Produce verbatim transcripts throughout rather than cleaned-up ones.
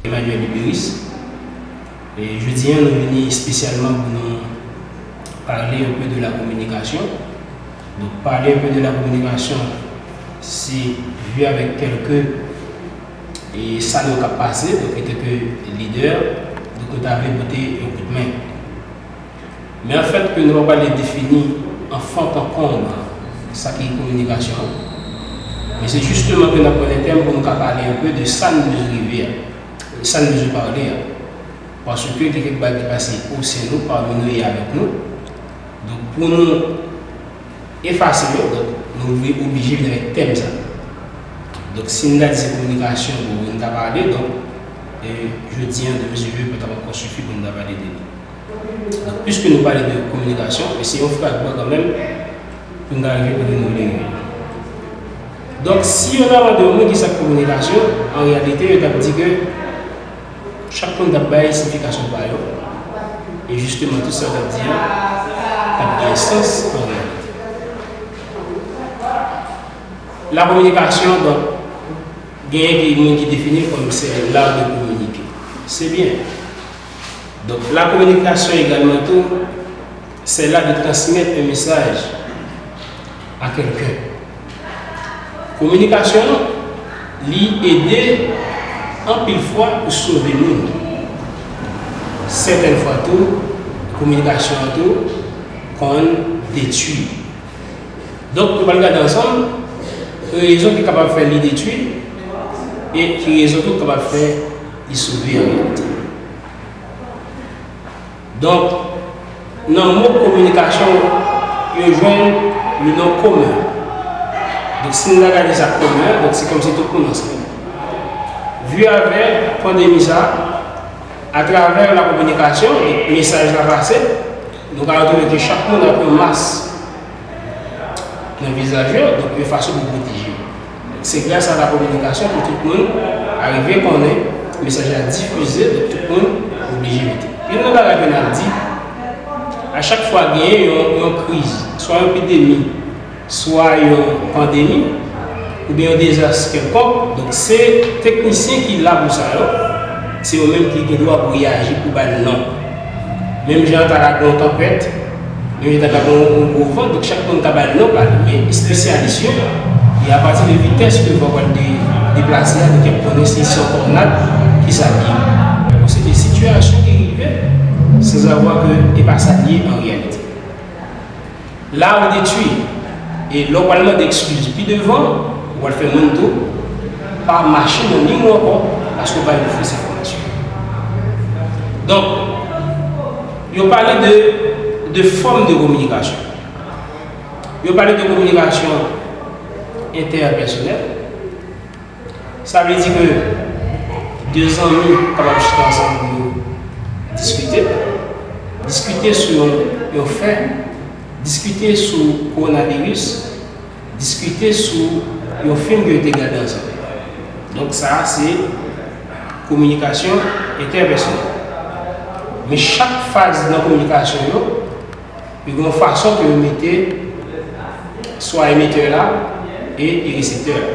Emmanuel Liberis. E jodi a, nou vini espesyalman pou nou pale un peu de la communication. Donk, pale un peu de la communication, se vi avèk kèlke e sa nou k ap pase, donk, antanke lidè, donk, nou ta vle pote yon kout men. Men anfèt, ke nou pa pral defini an fon an konb sa ki kominikasyon an. Men se jisteman ke n ap pran de tèm pou nou ka pale un peu de sa n bezwen rive a, sa n bezwen pale a. Paske gen kèk bagay ki pase o sen nou, pami nou e avèk nou. Donk, pou nou efase yo, donk, nou vle oblije vin avèk tèm sa. Donk, si n ta di se kominikasyon pou nou ta pale, donk, e, jodi a, de mesye Vieux pa t ap ankò sifi pou nou ta pale de li. Donk, piske nou pale de kominikasyon, men se yon fragman kanmenm pou n ta rive kote nou vle rive. Donk, si yo ta mande yon moun ki sa k kominikasyon, an reyalite, yo t ap di ke chak moun t ap bay siyifikasyon pa yo. E jisteman, tout sa yo t ap di a t ap gen sans an reyalite. La communication, donk, genyen ki, moun ki defini l kòm c'est l'art de communiquer. Se byen. Donk, la communication également tou, c'est l'art de transmettre un message à quelqu'un. Kominikasyon an, li ede anpil fwa pou sove moun. Sètèn fwa tou, kominikasyon an tou konn detwi. Donk, nou pral gade ansanm rezon ki kapab fè li detwi e ki rezon tou ki kapab fè li sove an reyalite. Donk, nan mo kominikasyon, yo jwenn le non komen. Donk, si nou ta gade sa komen, donk, se kòmsi tout moun ansanm. Vieux avèk pandemi sa, atravè la kominikasyon, donk, mesaj la pase, nou ka retwouve ke chak moun ap yon mas nan vizaj yo, donk yon fason pou pwoteje yo. Se gras a la kominikasyon pou tout moun arive konnen mesaj la difize, donk tout moun oblije rete. Youn nan bagay ke n ap di, a chak fwa genyen yon, yon kriz, swa yon epidemi, swa yon pandemi, oubyen yon dezas kèlkonk, donk se teknisyen ki la pou sa yo, se yo menm ki gen dwa pou reyaji, pou ba l non. Menm jan ta ka gen yon tanpèt, menm jan ta ka gen yon, yon gwo van, donk chak moun ka ba l non pa l. Men espesyalis yo, e apati de vitès ke van pral de, deplase a, donk y ap konnen si se yon tònad, ki sa l ye. Donk se de sitiyasyon ki rive, sanzavwa ke e pa sa l ye an reyalite. La ou detwi, e lè w pral mande ekskiz pi devan, ou pral fè moun tou pa mache nan liy ou ankò, paske w bay yon fos enfòmasyon. Donk, yo pale de, de fòm de kominikasyon. Yo pale de kominikasyon entèpèsonèl. Sa vle di ke de zanmi kapab chita ansanm pou yo diskite, diskite sou yon, yon fè, diskite sou kowonaviris, diskite sou yon fim ke yo te gade ansanm. Donk, sa a se kominikasyon entèpèsonèl. Men chak faz nan kominikasyon yo, yo gen yon fason ke yo mete swa emetè la e, e reseptè la.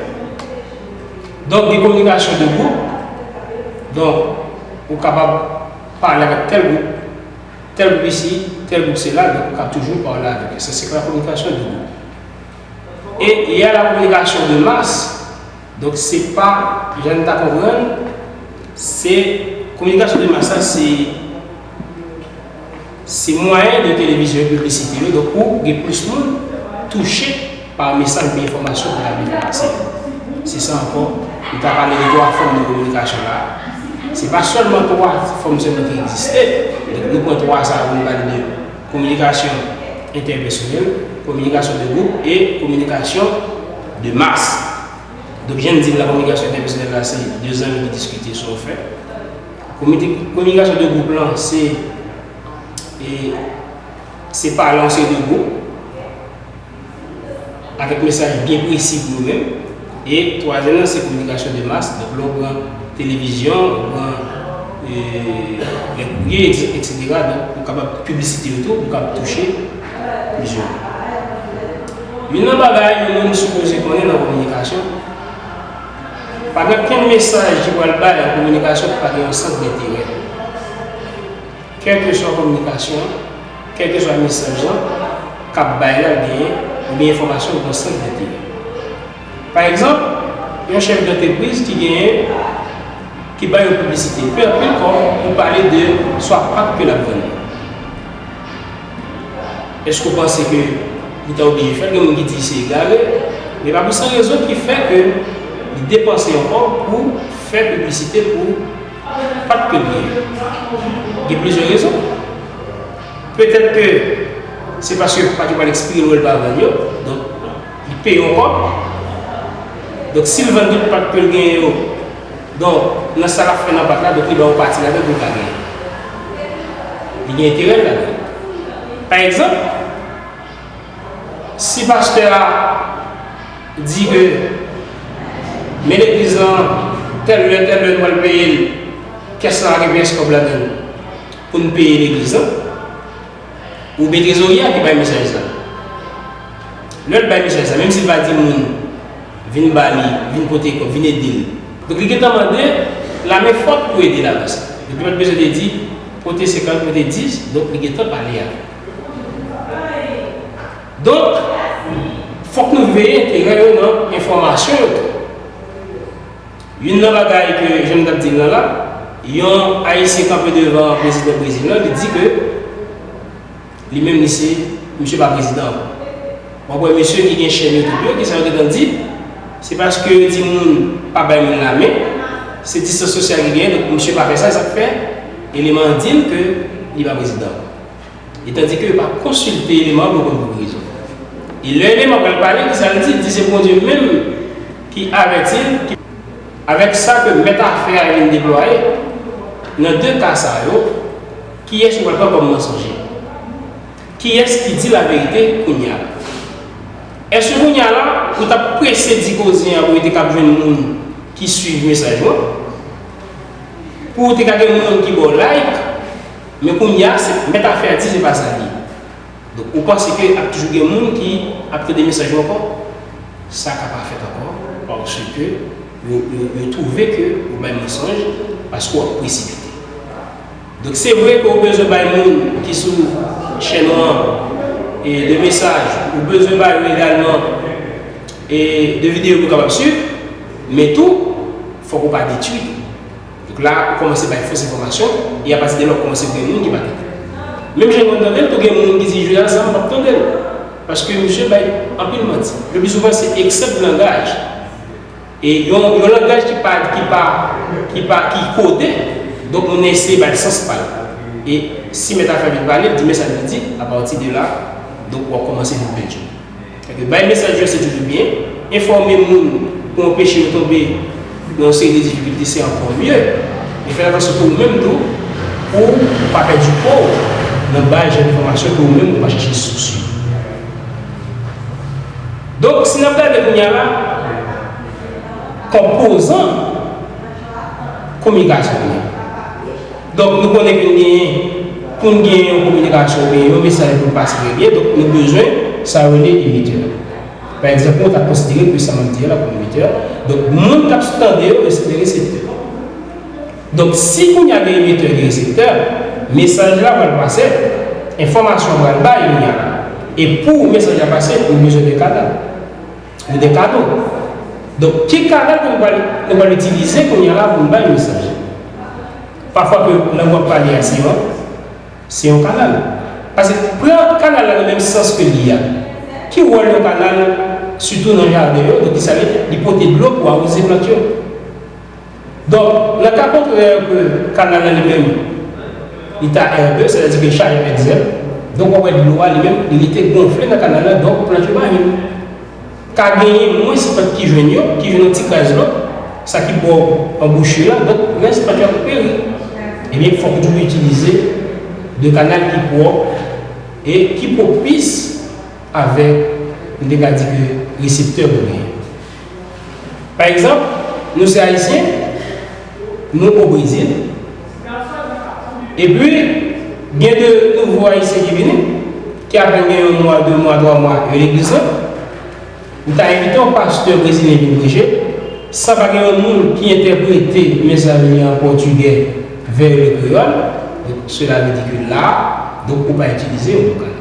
Donk, gen kominikasyon de gwoup. Donk, ou kapab pale avèk tèl gwoup, tèl gwoup isi, tèl gwoup sela, donk ou ka toujou pale avèk yo. Sa se la kominikasyon de gwoup. E il y a la communication de masse, donk se pa, jan n ta konprann, se kominikasyon de mas la, se, se mwayen de televizyon e piblisite yo, donk pou gen plis moun touche pa mesaj oubyen enfòmasyon ke l ap vin pase. Se sa ankò, nou ta pale de twa fòm de kominikasyon la. Se pa sèlman twa fòm sèlman ki egziste, donk nou pran twa sa yo pou nou pale de kominikasyon entèpèsonèl, kominikasyon de gwoup e kominikasyon de mas. Donk, jan n di l la, kominikasyon entèpèsonèl la, se de zanmi ki diskite sou yon fè. Komite-, kominikasyon de gwoup lan, se, e, se pale an seri de gwoup avèk mesaj byen presi pou yo menm. E twazyèm nan, se kominikasyon de mas. Donk, lè w pran televizyon, ou pran, e, lè kourye, etsetera. Donk, ou kapab piblisite yo tou, ou kapab touche plizyè moun. Youn nan bagay yon moun sipoze konnen nan kominikasyon, Pa gen okenn mesaj ki pral bay an kominikasyon ki pa gen yon sant denterè. Kèlkeswa kominikasyon an, kèlkeswa mesaj lan, k ap bay la genyen, oubyen enfòmasyon ki gen yon sant denterè. Pa egzanp, yon chèf dantrepriz ki genyen, ki bay yon piblisite, li pran anpil kòb pou pale de swa pat ke l ap vann nan. Èske w panse ke li ta oblije fè l? Gen moun ki di se egare, men pa pou san rezon ki fè ke li depanse yon kòb pou fè piblisite pou pat ke l genyen. Gen plizyè rezon. Petèt ke se paske pat yo pral ekspire l, ou wè l pa vann yo, donk li peye yon kòb. Donk si l vann tout pat ke l genyen yo, donk nan sa l ap fè nan pat la, donk li bay yon pati ladan l pou l ka genyen. Li gen enterè l ladan. Pa egzanp, si pastè a di ke, men legliz lan, tèl lè, tèl lè nou pral peye l, kès lan pa gen pyès kòb ladan l pou n peye legliz lan, oubyen trezorye a ki bay mesaj sa. Lè l bay mesaj sa, menm si l pa di moun vin ba li, vin pote kòb, vin ede l. Donk li gentan mande lame fòt pou ede l avè sa. Donk li pa t bezwen te di pote senkant, pote dis, donk li gentan pale avè l. Donk, fòk nou veye enterè yo nan enfòmasyon yo tou. Youn nan bagay ke, jan m t ap di l lan la, yon Ayisyen kanpe devan prezidan Brezil lan, li di ke li menm li se, misye pa prezidan ankò. W ap wè mesye ki gen chèn YouTube yo, kisa yo gentan di? Se paske yo di moun pa bay moun lamen, se distans sosyal ki genyen, donk misye pa fè sa, sa k fè eleman an di l ke li pa prezidan ankò. E tandike yo pa konsilte eleman an pou yo konn pou ki rezon. E lè eleman an pral pale, kisa l di? L di se Bondye menm ki avèti l, ki, avèk sa ke mèt afè a vin deplwaye, nan de ka sa yo, kiyès ou pral pran kòm mansonjè? Kiyès ki di laverite kounye a la? Èske kounye a la, ou t ap prese di koze an pou yo te kab jwenn moun ki swiv mesaj ou an? Pou te ka gen moun ki ba w like, men kounye a, se mèt afè a di se pa sa l ye. Donk, ou panse ke ap toujou gen moun ki ap tande mesaj ou ankò? Sa ka pa fèt ankò, paske yo, yo, yo twouve ke ou bay mansonj, paske w ap presipite. Donk, se vre ke ou bezwen bay moun ki sou chèn ou an, e, de mesaj, ou bezwen bay yo egalman, e, de videyo pou yo kapab swiv, men tou, fòk ou pa detwi tou. Donk la, ou kòmanse bay fos enfòmasyon, e apati de la, ou kòmanse gen moun ki pa tande. Menm jan nou tande l, tou gen moun ki di, "Jodi a, sa m p ap tande l." Paske misye bay anpil manti. Le pli souvan, se eksè de langaj. E yon, yon langaj ki pa, ki pa, ki pa, ki kode, donk moun nan eseye ba l sans pa l. E si mèt afè a vin pale, l di, "Men sa l di," apati de la, donk w ap kòmanse vin pèdi. Donk, bay mesaj yo se toujou byen. Enfòme moun pou anpeche yo tonbe nan yon seri de difikilte, se ankò mye. Men fè atansyon pou ou menm tou, pou w pa pèdi kò w nan bay jan enfòmasyon ke ou menm ou pa chèche sous yo. Donk, si n ap gade kounye a la, konpozan kominikasyon kounye a. Donk, nou konnen ke n genyen, pou n gen yon kominikasyon oubyen yon mesaj pou l pase trè byen, donk, nou bezwen sa yo rele emitè. Pa egzanp, nou ta konsidere ke sa m ap di a la kòm emitè. Donk, moun k ap tande yo, se de reseptè. Donk, si kounye a gen emitè, gen reseptè, mesaj la pral pase, enfòmasyon an pral bay kounye a la. E pou mesaj la pase, nou bezwen de kanal. Yo de kanal. Donk, ki kanal ke nou pral, nou pral itilize kounye a la pou n bay mesaj? Pafwa ke lang w ap pale a, se yon, se yon kanal. Paske pran kanal la nan menm sans ke li a. Ki wòl yon kanal, sitou nan jaden yo, donk ki sa li, li pote dlo pou awoze plant yo. Donk, nan ka kontrè ke kanal la li menm, li ta èbe, sètadi ke l chaje avèk zèb, donk w ap wè dlo a li menm, li rete gonfle nan kanal la, donk plant yo pa jwenn. Ka genyen mwens plant ki jwenn yo, ki jwenn yon ti kras dlo, sa ki ba w anbouchure la, donk rès plant yo ap peri. Ebyen, fòk ou toujou itilize de kanal ki pwòp e ki pwopis avèk, m te ka di ke reseptè ke w genyen. Pa egzanp, nou se Ayisyen, nou o Brezil, epi gen de nouvo Ayisyen ki vini, ki apèn gen yon mwa, de mwa, twa mwa, yo legliz lan. M ta envite yon pastè brezilyen vin preche, Sa pa gen yon moun ki entèprete mesaj li an pòtigè vè le kreyòl, donk, cela veut dire que la, donk, ou pa itilize yon lokal.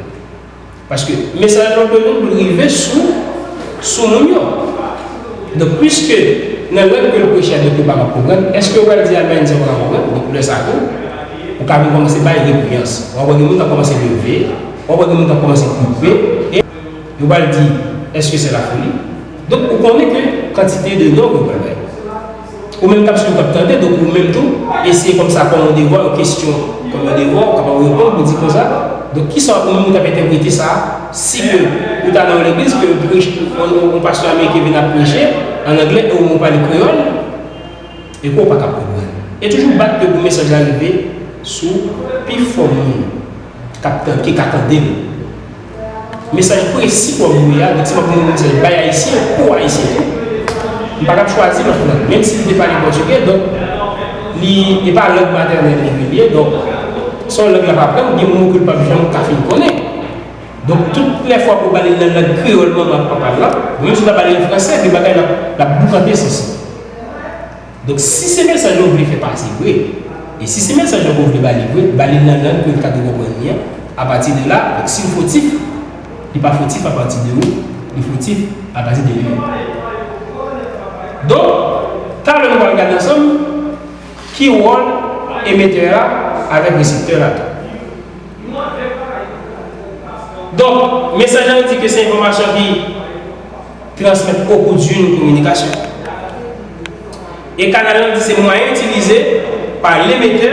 Paske mesaj lan bezwen pou l rive sou, sou moun yo. Donk, piske nan lang ke l preche a, donk, yo pa ka konprann, èske yo pral di Almay se yo pa ka konprann? Donk, lè sa tou, ou ka vin kòmanse bay repriyans. W ap wè gen moun k ap kòmanse leve, w ap wè gen moun k ap kòmanse koupe, e yo pral di, èske se lafoli? Donk, ou konnen ke kantite de non ke yo pral bay. Ou menm k ap swiv, k ap tande, donk ou menm tou, eseye kòmsa kòm yon devwa, yon kesyon, kòm yon devwa, ou kapab reponn pou di konsa. Donk, kisa ou menm ou t ap entèprete sa, si ke ou ta nan yon legliz, ke yon preche, yon, yon, yon pastè ameriken vin ap preche an anglè, e ou menm ou pale kreyòl, e ke ou pa ka konprann? E toujou bat ke pou mesaj la rive sou pi fò moun k ap tan-, ki ka tande l. Mesaj presi pou voye a, donk si m ap voye yon mesaj bay Ayisyen, pou Ayisyen tou, m pa t ap chwazi lòt lang, menm si li te pale pòtigè, donk li, e pa lang matènèl li li ye, donk se yon lang l ap aprann, gen mo ke l p ap janm ka fin konnen. Donk, tout lè fwa ke w ba li nan lang kreyòl manman ak papa l lan, menm si w ta ba li an fransè, gen bagay l ap, l ap boukante sans lan. Donk, si se mesaj yo vle fè pase vre, e si se mesaj yo vle ba li vre, ba li nan lang ke l ka te konprann li an, apati de la, donk, si l fotif, li pa fotif apati de ou, li fotif apati de li menm. Donk, talè nou pral gade ansanm ki wòl emetè a avèk reseptè la tou. Donk, mesaj la di ke se enfòmasyon ki transmèt au cours d'une communication. E kanal lan di se mwayen itilize pa lemetè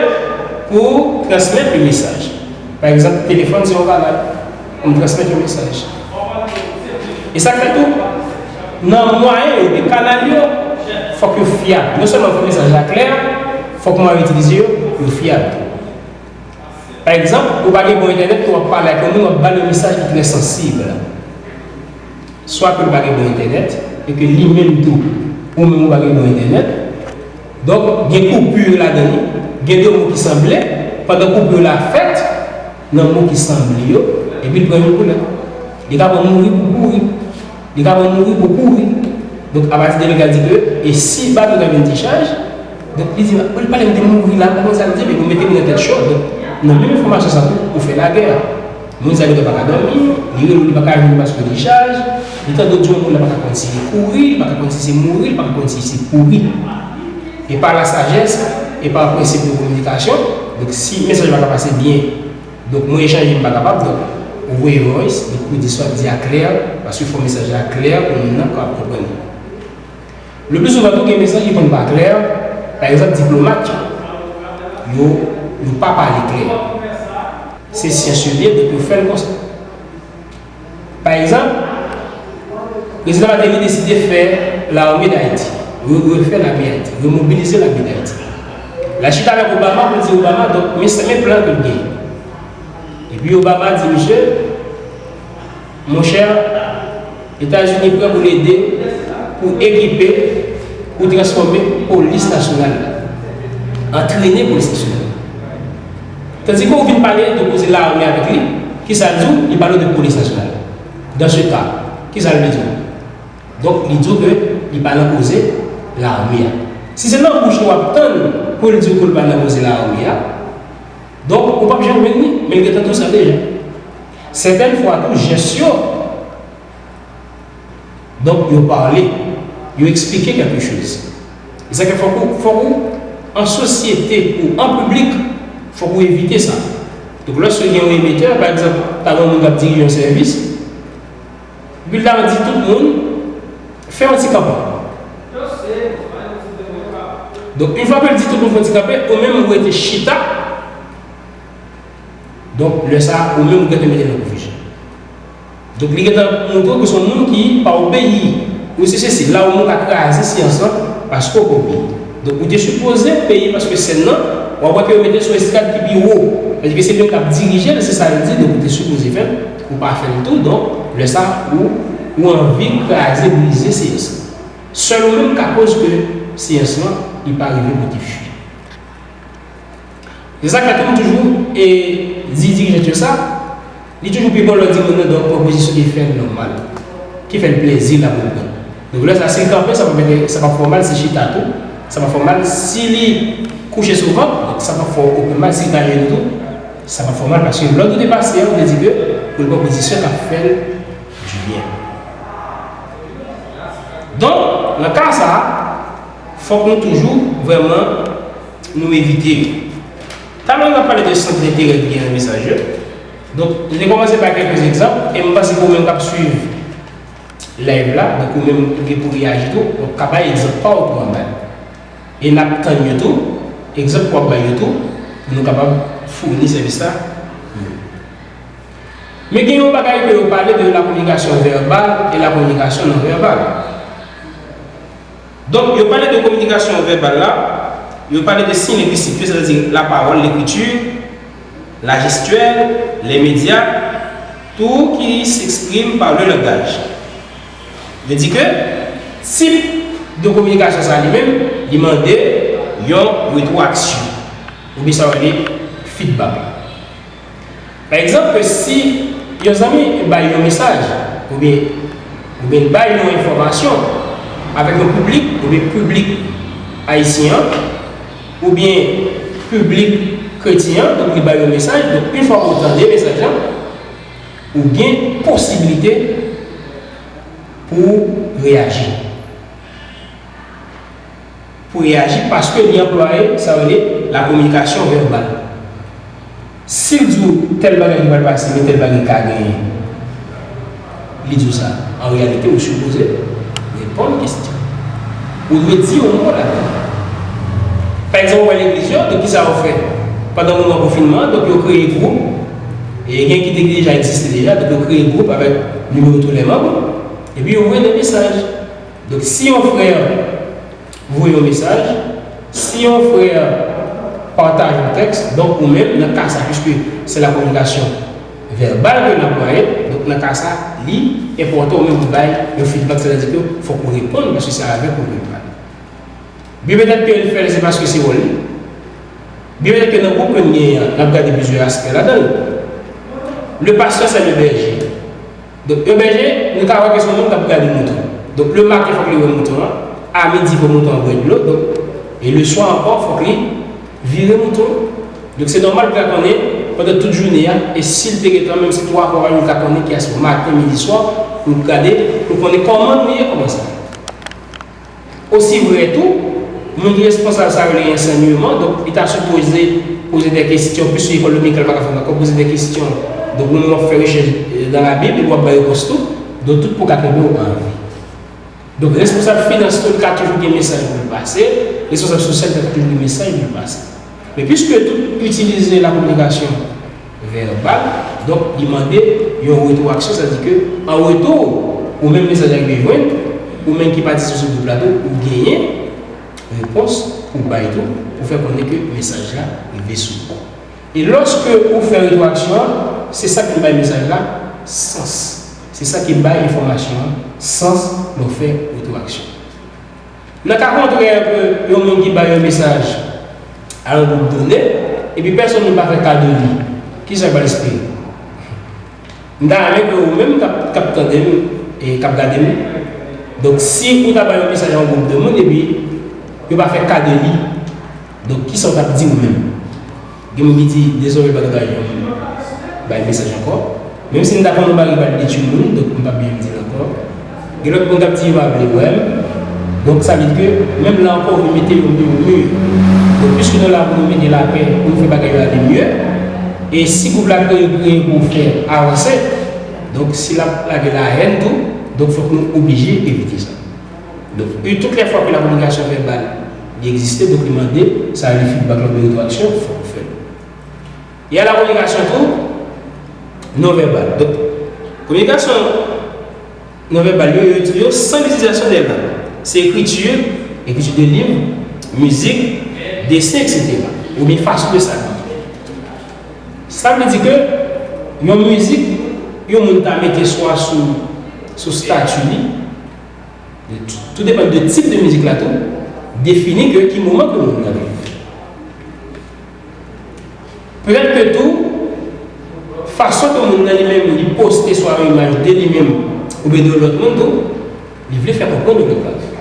pou transmèt le mesaj. Pa egzanp, telefòn se yon kanal pou m transmèt yon mesaj. E sa k fè tou, nan mwayen yo, de kanal yo, fòk yo fyab. Non sèlman fòk mesaj la klè, fòk mwayen yo itilize yo, yo fyab tou. Pa egzanp, ou pa gen bon entènèt, w ap pale ak yon moun, w ap ba l yon mesaj ki trè sansib. Swa ke l pa gen bon entènèt, e ke li menm tou, ou menm ou pa gen bon entènèt. Donk, gen koupi ladan li, gen de mo ki sanble, pandan koupi la fèt, nan mo ki sanble yo, epi l pran yon koulè. Li ka pran mouri pou kouri. Li ka pran mouri pou kouri. Donk, apati de lè l ka di ke, e si bato ta vin dichaj, donk, li di, ou pale m de mouri la, ou konn sa l di, men ou mete m nan tèt cho. Donk, nan menm enfòmasyon sa tou, ou fè lagè. Moun sa gentan pa ka dòmi, li rele w, li pa ka jwenn paske dichaj, li tande w di yon mo, li pa ka konn si se kouri, li pa ka konn si se mouri, li pa ka konn si se kouri. E pa la sajès, e pa prensip de kominikasyon, donk, si mesaj la ka pase byen, donk, mwen echanje, m pa kapab, donk, ou voye voice, donk, ou di sa w ap di a klè, paske fò mesaj la klè pou moun nan ka konprann. Le pli souvan tou, gen mesaj ki konn pa klè, pa egzanp, diplomat yo, yo, yo pa pale klè. Se syans yo ye, donk, yo fè l konsa. Pa egzanp, Prezidan Martelly deside fè Lame Dayiti, re-, refè Lame Dayiti, remobilize Lame Dayiti. L al chita avèk Obama pou l di Obama, donk, men, men plan ke l genyen. Epi Obama di, mesye, monchè, Etazini prè pou l ede, pou ekipe, pou transfòme polis nasyonal la. Antrene polis nasyonal la. Tandis que ou vin pale de koze lame avèk li, kisa l di w? Li pale w de polis nasyonal. Dans ce cas, kisa l vle di w? Donk, li di w ke li pa nan koze lame a. Si se nan bouch li w ap tann pou l di w ke l pa nan koze lame a, donk, ou p ap janm jwenn li, men l gentan di w sa deja. Sètèn fwa tou, jès yo, donk, yo pale, yo eksplike kèlke choz. E sa ke fòk ou, fòk ou, an sosyete ou an piblik, fòk ou evite sa. Donk, lòske gen yon emetè, pa egzanp, ta gen yon moun k ap dirije yon sèvis, epi l ta di tout moun, fè yon ti kanpe. Donk, yon fwa ke l di tout moun fè yon ti kanpe, ou menm ou rete chita, donk, lè sa a, ou menm ou gentan mete l nan konfizyon. Donk, li gentan montre w ke se yon moun ki pa obeyi. Ou se sesi, la ou menm ou ka kraze seyans lan, paske ou pa obeyi. Donk, ou te sipoze obeyi, paske sèn nan, w ap wè ke yo mete l sou estrad ki pi wo. Paske se li menm k ap dirije l, se sa l di, donk ou te sipoze fè l, ou pa fè l tou, donk, lè sa a, ou, ou anvi kraze, brize seyans lan. Sèl ou menm ka koz ke seyans lan, li pa rive kote fi. Se sa k fè tou m toujou, e, di dirijan yo sa, li toujou pi bon lè w di moun nan, donk, pwopozisyon ki fè l nòmal, ki fè l plezi la pou l pran. Donk, lè sa, si l kanpe, sa p ap, sa p ap fè w mal, si l chita tou, sa p ap fè w mal, si li kouche sou vant, donk, sa p ap fè w okenn mal, si l ta jenou tou, sa p ap fè w mal, paske lòd ou te pase a, ou te di ke pou l pran pozisyon k ap fè l dibyen. Donk, nan ka sa a, fòk nou toujou vrèman nou evite yo. Talè nou ap pale de sant denterè ki gen nan mesaj yo. Donk, nou te kòmanse bay kèlke egzanp, e m panse ke ou menm k ap swiv live la, donk ou menm ou gen pou reyaji tou, w ap ka bay egzanp pa w tou anba. E n ap tann yo tou, egzanp w ap bay yo tou, pou nou kapab founi sèvis la. Men gen yon bagay ke yo pale de la communication verbale et la communication non verbale. Donk, yo pale de kominikasyon vèbal la, yo pale de siy lengwistik yo, sètadi lapawòl, lekriti, lajestyèl, lèmedya, tout qui s'exprime par le langage. Yo di ke tip de kominikasyon sa li menm, li mande yon retwoaksyon, oubyen sa yo rele feedback la. Pa egzanp, ke si yon zanmi bay yon mesaj, oubyen, oubyen bay yon enfòmasyon avèk yon piblik, oubyen piblik ayisyen an, oubyen piblik kretyen an, donk li bay yon mesaj, donk yon fwa ou tande mesaj lan, ou gen posiblite pou w reyaji. Pou reyaji paske li anplwaye sa yo rele la communication verbale. Si l di w tèl bagay ki pral pase, men tèl bagay ka genyen, li di w sa, an reyalite, ou sipoze reponn kesyon. Ou dwe di yon mo ladan. Pa egzanp, ou wè legliz yo, donk kisa yo fè? Pandan moman konfinman an, donk yo kreye gwoup, e gen ki te deja egziste deja, donk yo kreye gwoup avèk nimewo tou lè manm, epi yo voye de mesaj. Donk, si yon frè voye yon mesaj, si yon frè pataje yon tèks, donk ou menm, nan ka sa, piske se la kominikasyon vèbal ke n anplwaye, donk nan ka sa, li enpòtan ou menm ou bay yon feedback, sètadi ke fòk ou reponn, paske se avèk ou ke l pale. Byen petèt ke l fè l, se paske se wòl li. Byen petèt ke nan gwoup ke n genyen an, n ap gade plizyè aspè ladan l. Le pasteur, c'est le berger. Donk, yon bèje, nou ka wè ke se yon moun k ap gade mouton. Donk, lematen, fòk li wè mouton an. A midi, fòk mouton an bwè dlo. Donk, e leswa ankò, fòk li vire mouton. Donk, se nòmal pou l ta konnen pandan tout jounen an, e si l te gentan, menm si twa fwa pa jou, l ta konnen kiyès ou, maten, midi, swa, pou l gade, pou l konnen kòman nou ye, kòman sa. Osi vrè tou, moun ki responsab sa yo rele ansèyman, donk li ta sipoze poze de kesyon, plis ou ye kòl dominiken, li pa ka fè l ankò, poze de kesyon. Donk, ou menm w ap fè rechèch, eh, nan Labib, epi w ap bay repons tou, donk tout pou ka kenbe w an vi. Donk, responsab finans tou, li ka toujou gen mesaj pou l pase, responsab sosyal, li ka toujou gen mesaj pou l pase. Men piske tout itilize la kominikasyon vèbal, donk, li mande yon retwoaksyon, sa di ke, an retou, ou menm mesaj la rive jwenn, ou menm ki patisipe sou gwoup la tou, ou genyen repons pou bay tou, pou fè konnen ke mesaj la rive sou ou. E lòske ou fè retwoaksyon an, se sa ki bay mesaj la sans. Se sa ki bay enfòmasyon an sans lè w fè retwoaksyon. Nan ka kontrè ke yon moun ki bay yon mesaj a yon gwoup done, epi pèsonn pa fè ka de li, kisa l pral espere? M ta renmen ke ou menm k ap, k ap tande m e k ap gade m, donk, si ou ta bay yon mesaj a yon gwoup de moun epi yo pa fè ka de li, donk, kisa w t ap di ou menm? Gen moun ki di, dezòmè pa gen bagay pou m bay mesaj ankò. Menm si m ta konn yon bagay ki pral detwi moun, donk m p ap byen di l ankò. Gen lòt moun k ap di yo pa vle wè m. Donk, sa vle di ke menm la ankò, ou vin mete yon mimir. Donk, piske nou la pou nou mete lapè, pou nou fè bagay yo ale mye, e si gwoup la kreye, kreye pou fè avanse, donk, si l ap lage lahèn tou, donk, fòk nou oblije evite sa. Donk, e tout lè fwa ke la kominikasyon vèbal li egziste, donk li mande sa yo rele feedback la oubyen retwaksyon, fòk ou fè l. Y a la kominikasyon tou non vèbal. Donk, kominikasyon non vèbal yo, yo, yo san litilizasyon dè lang. Se ekriti, ekriti de liv, mizik, desen, et cetera. Oubyen fason de sabiye. Sa vle di ke yon mizik, yon moun ta mete swa sou, sou stati li, tou depann de tip de mizik la tou, defini ke ki moman ke moun nan viv. Petèt ke tou, fason ke moun nan li menm li poste swa yon imaj de li menm oubyen de lòt moun tou, Li vle fè konprann yo lòt bagay.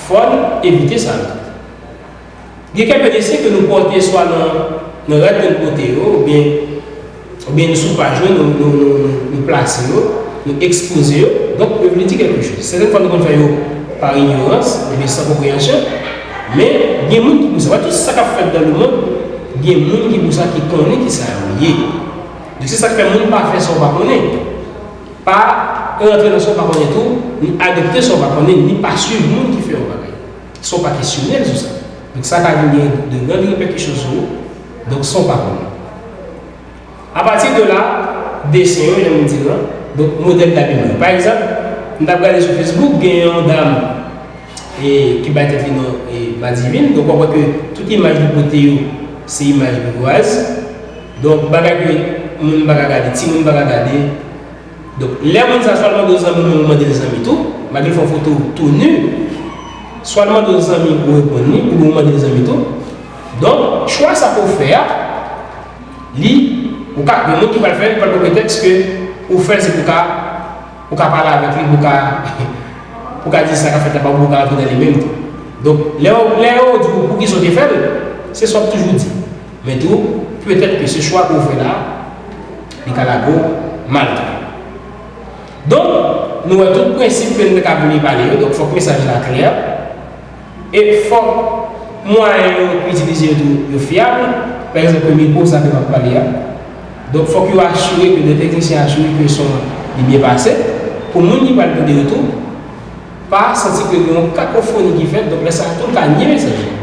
Fò n evite sa yo. Gen kèk desen ke nou pote swa nan, nan rad ke nou pote yo, oubyen, oubyen nou sou paj yo, nou, nou, nou, nou, nou plase yo, nou ekspoze yo. Donk, yo vle di kèk choz. Sèten fwa nou konn fè yo pa inyorans, oubyen san konpreyansyon. Men, gen moun ki pou sa. Wè, tout sa k ap fèt nan lemonn, gen moun ki pou sa, ki konnen ki sa yo ye. Donk, se sa k fè moun pa fè sa w pa konnen. Pa rantre nan sa w pa konnen tou, ni adopte sa w pa konnen, ni pa swiv moun ki fè yon bagay. San w pa kesyone l sou sa. Donk, sa ka vin gen de grand repèkisyon sou ou. Donk, san w pa konnen. Apati de la, desen yo, jan m di l lan, donk, modèl dabiman yo. Pa egzanp, m t ap gade sou Facebook, gen yon dam e, ki bay tèt li non, e, Madivin. Donk, w ap wè ke tout imaj li pote yo, se imaj boujwaz. Donk, bagay ke moun pa ka gade, timoun pa ka gade. Donk, lè moun sa swa l mande w zanmi, ou mande l zanmi tou, malgre l fè yon foto tou nu, swa l mande w zanmi, ou reponn li, oubyen ou mande l zanmi tou. Donk, chwa sa ke w fè a, li, ou ka, gen moun ki pral fè l, pral pran pretèks ke ou fè l se pou ka, pou ka pale avèk li, pou ka, pou ka di sa k ap fèt la pa bon, pou ka rantre nan li menm tou. Donk, lè yo, lè yo di w poukisa w te fè l, se sa w ap toujou di. Men tou, petèt ke se chwa ke w fè la, li ka lage w mal tou. Donk, nou wè tout prensip ke n te ka vle pale yo, donk fòk mesaj la klè. E fòk mwayen yo k itilize yo tou, yo fyab. Pa egzanp, mikwo sa ke m ap pale a. Donk, fòk yo asire ke de teknisyen asire ke son an li byen pase. Pou moun ki pral tande yo tou, pa santi ke gen yon kakofoni ki fèt, donk lè sa a tou, l ka nye mesaj la.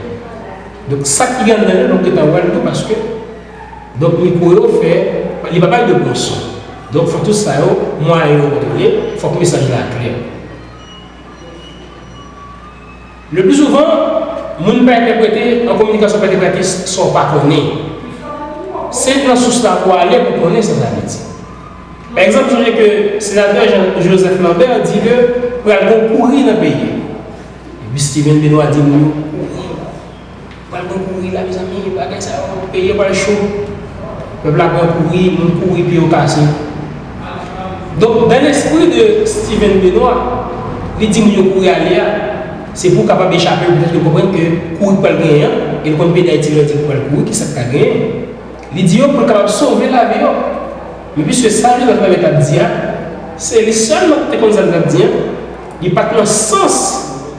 Donk, sa ki anndan yo, donk, yo ta wè l tou, paske, donk, mikwo yo fè, li pa bay de bon son. Donk, fòk tout sa yo, mwayen yo kontwole, fòk mesaj la klè. Le pli souvan, moun pa entèprete an kominikasyon, pa entèprete sa w pa konnen. Se nan sous la pou w ale pou w konnen sa sa vle di. Pa egzanp, sonje ke senatè Jean Joseph Lambert di ke pral gen kouri nan peyi a. Epi Steven Benoît di moun yo kouri. Pral gen kouri la, mezanmi, bagay sa yo, peyi a pral cho. Pèp la pral kouri, moun kouri, pye yo kase. Donk, dans l'esprit de Steven Benoît, li di moun yo kouri ale a, se pou kapab echape, petèt yo konprann ke kouri pral genyen an, e l konn peyi Dayiti lè yo di l pral kouri, kisa k ka genyen? Li di yo pou l kapab sove lavi yo. Men piske sa Joseph Lambert t ap di a, se li sèlman ki te konn sa l t ap di a, li pa t nan sans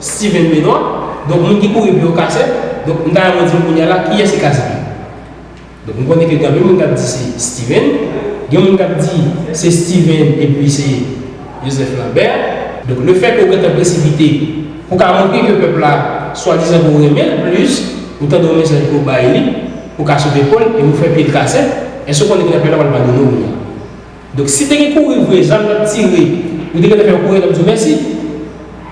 Steven Benoît, donk moun ki kouri pye yo kase, donk m ta renmen di nou kounye a la, kiyès ki kase pye? Donk, m konnen ke gen anpil moun k ap di se Steven, gen moun k ap di se Steven epi se Joseph Lambert. Donk, lefètke w gentan presipite pou w ka montre ke pèp la, swadizan ke w renmen l plis, ou tande yon mesaj ke w bay li, pou w ka sove po l, e ou fè pye l kase, èske w konnen ke nan pèp la pral padone w kounye a? Donk, si te gen kouri vre, zam t ap tire, ou te gentan fè yo kouri, t ap di w mèsi.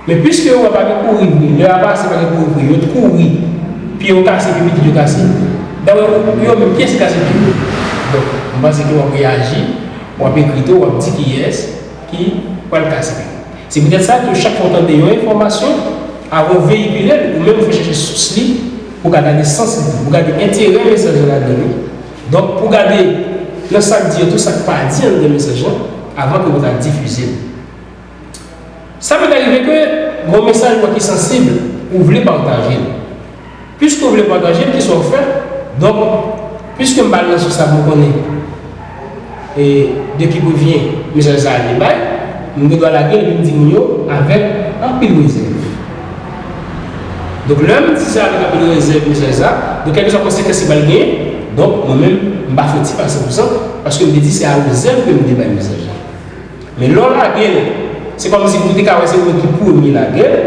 Men piske yo wè pa gen kouri vre, lè a pase pa gen kouri vre, yo t kouri, pye yo kase, pye pitit yo kase. Dayè, yo menm, kiyès ki kase pye yo? Donk, m panse ke w ap reyaji, w ap ekri tou, w ap di kiyès ki pral kase pye yo. Se poutèt sa tou, chak fwa w tande yon enfòmasyon, avan w veyikile l, ou menm ou fè chèche sous li, pou w ka gade sans li tou, pou w gade enterè mesaj la ladan li. Donk, pou w gade nan sa k di yo tou, sa k pa di anndan mesaj lan, avan ke w ta difize l. Sa pèt arive ke gen yon mesaj ou wè ki sansib, ou vle pataje l. Piske w vle pataje l, kisa w fè? Donk, piske m pa al nan sous la pou m konnen, e, de ki pwovyen mesaj sa a li bay, m gen dwa lage l epi m di moun yo avèk anpil rezèv. Donk, lè m di sa avèk anpil rezèv mesaj sa a, donk, kèlkeswa konsekans li pral genyen, donk, mwen menm, m pa foti a san pou san, paske m te di se a rezèv ke m te bay mesaj la. Men lè w lage l, se kòmsi ou te ka wè se ou menm ki premye lage l,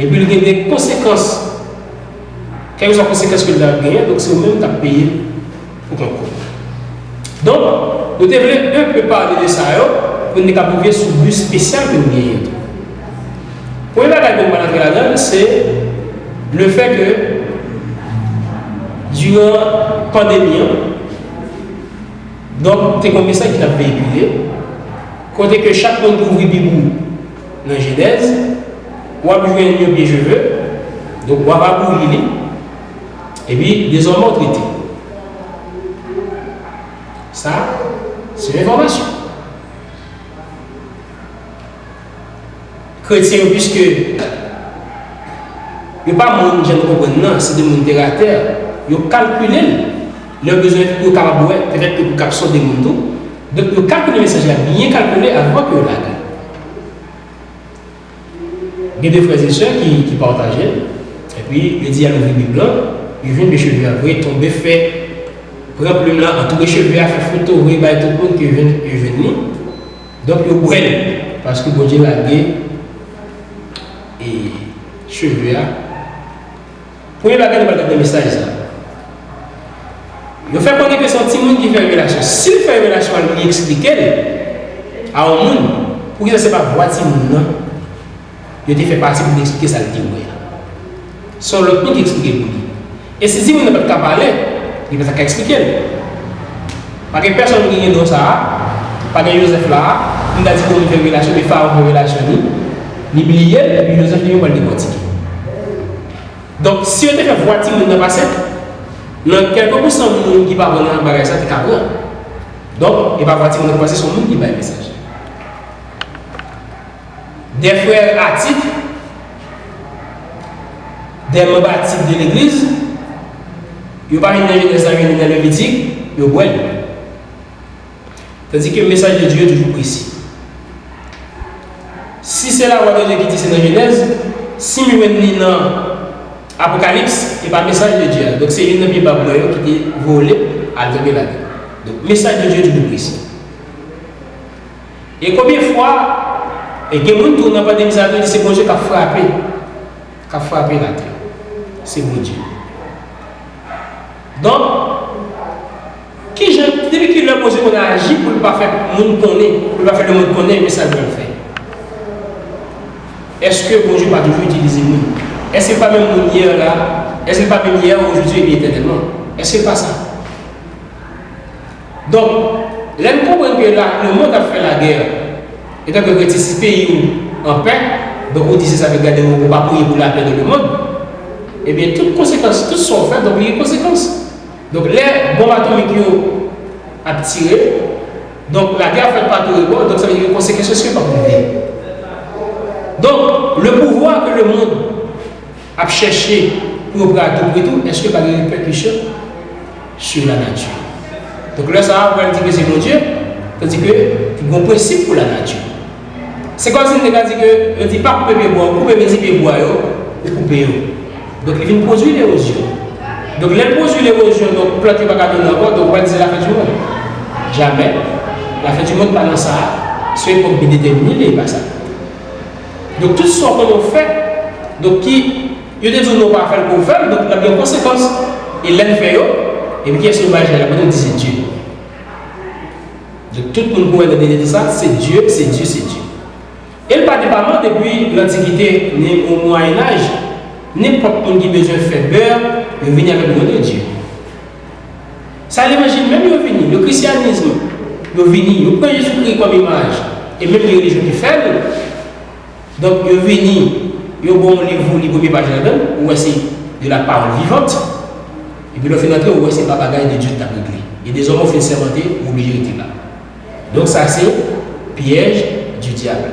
epi l gen de konsekans. Kèlkeswa konsekans ke l ta genyen, donk se ou menm k ap peye l pou kont ou. Donk, nou te vle enpe pale de sa yo, pou n te ka pwouve sou bi espesyal ke nou genyen tou. Premye bagay ke m pral antre ladan l, se lefètke, diran pandemi an, donk, te gen yon mesaj ki t ap veyikile, kote ke chak moun ki ouvri Bib ou nan Jenèz, w ap jwenn yon pye cheve, donk, w ap abouyi li, epi dezòmè w trete. Sa, se yon enfòmasyon. Kretyen yo, piske yo pa moun jan nou konprann nan, se de moun tèratè, yo kalkile l, lè yo bezwen pou yo kapab wè, petèt ke pou kap sonde moun tou. Donk, yo kalkile mesaj la, byen kalkile avan ke yo lage l. Gen de frè e sè ki, ki pataje l, epi yo di al ouvri Bib lan, yo jwenn de cheve a vre, tonbe fè, pran plim lan, antoure cheve a, fè foto vre, bay tout moun ke yo jwenn, yo jwenn li. Donk, yo bwè l, paske Bondye lage e cheve a. Premye bagay nou pral gade nan mesaj sa. Yo fè konnen ke se yon timoun ki fè revelasyon. Si l fè revelasyon an, li eksplike l a yon moun, poukisa se pa vwa timoun nan yo te fè pati pou l eksplike sa l te wè a? Se yon lòt moun ki eksplike l pou li. E si timoun nan pa t ka pale, li pa t ka eksplike l. Pa gen pèsonn ki gen don sa a, pa gen Jozèf la a, pou m ta di ke yon moun fè revelasyon, men Farawon fè revelasyon li, li bliye l, epi Jozèf li menm pral dekòtike. Donk, si yo te fè vwa timoun nan pase, nan kèlke pousan moun ki pa pran nan bagay sa, te ka pran. Donk, e pa vwa timoun nan ki pase, se yon moun ki bay mesaj. Des frères à titre, des membres à titre de l'église, yo pa vin nan Jenèz la, yo vin nan Levitik, yo bwè l. Tandis que message de Dieu est toujours précis. Si se la voix de Dieu ki di se nan Jenèz, si m jwenn li nan Apokalips, e pa mesaj de Dye a. Donk, se youn nan pye bab mwen yo ki te vole al tonbe ladan. Donk, mesaj de Dye toujou presi. E konbyen fwa, e gen moun tou nan pandemi sa a tou di se Bondye k ap frape, k ap frape latè. Se Bondye. Donk, kijan, depi ki lè Bondye konn aji pou l pa fè moun konnen, pou l pa fè lemonn konnen mesaj l pral fè? Èske Bondye pa toujou itilize moun? Èske l pa menm moun yè la? Èske l pa menm yè, ojodi, epi etènèlman? Èske l pa sa? Donk, lè n konprann ke la, lemonn ap fè lagè, etan ke w rete si peyi w anpè, donk ou di se sa fè gade w, ou pa priye pou lapè nan lemonn, ebyen, tout konsekans, tout sa w fè, donk li gen konsekans. Donk, lè bonb atomik yo ap tire, donk lagè ap fèt pa tou rebò, donk sa vle di ke konsekans yo pa pou rive. Donk, le pouvwa ke lemonn ap chèche pou yo pran a tou pri tou, èske pa gen repèkisyon sur la nature? Donk, lè sa a, ou pral di ke se Bondye, tandi ke gen yon prensip pou la nature. Se kòmsi n te ka di ke yo di pa koupe pye bwa, ou koupe mezi pye bwa yo, ou koupe yo. Donk, li vin pwodui lewozyon. Donk, lè l pwodui lewozyon, donk, plant yo pa ka donnen ankò, donk, ou pral di se lafen di monn. Jamè. Lafen di monn pa nan sa a. Se yon epòk byen detèmine, li pa sa. Donk, tout sa w konnen w fè, donk, ki, yo te di w non, pa fè l, pou w fè l, donk, l ap gen konsekans. E lè n fè yo, epi kiyès nou bay chay la? Kote nou di se Dye? Donk, tout moun ki wè nan dènye tan sa, se Dye, se Dye, se Dye. E l pa depaman depi lantikite, ni o Mwayenaj, nenpòt moun ki bezwen fè bè, yo vini avèk non de Dye. Sa levanjil menm yo vini, le christianisme, yo vini, yo pran Jezikri kòm imaj, e menm gen relijyon ki fè l. Donk, yo vini, yo ba w yon liv ou li premye paj ladan l, ou wè se de la parole vivante. Epi lè w fin antre, ou wè se pa bagay de Dye t ap regle. E dezòmè ou fin sèmante, ou oblije rete la. Donk, sa se pyèj di dyab.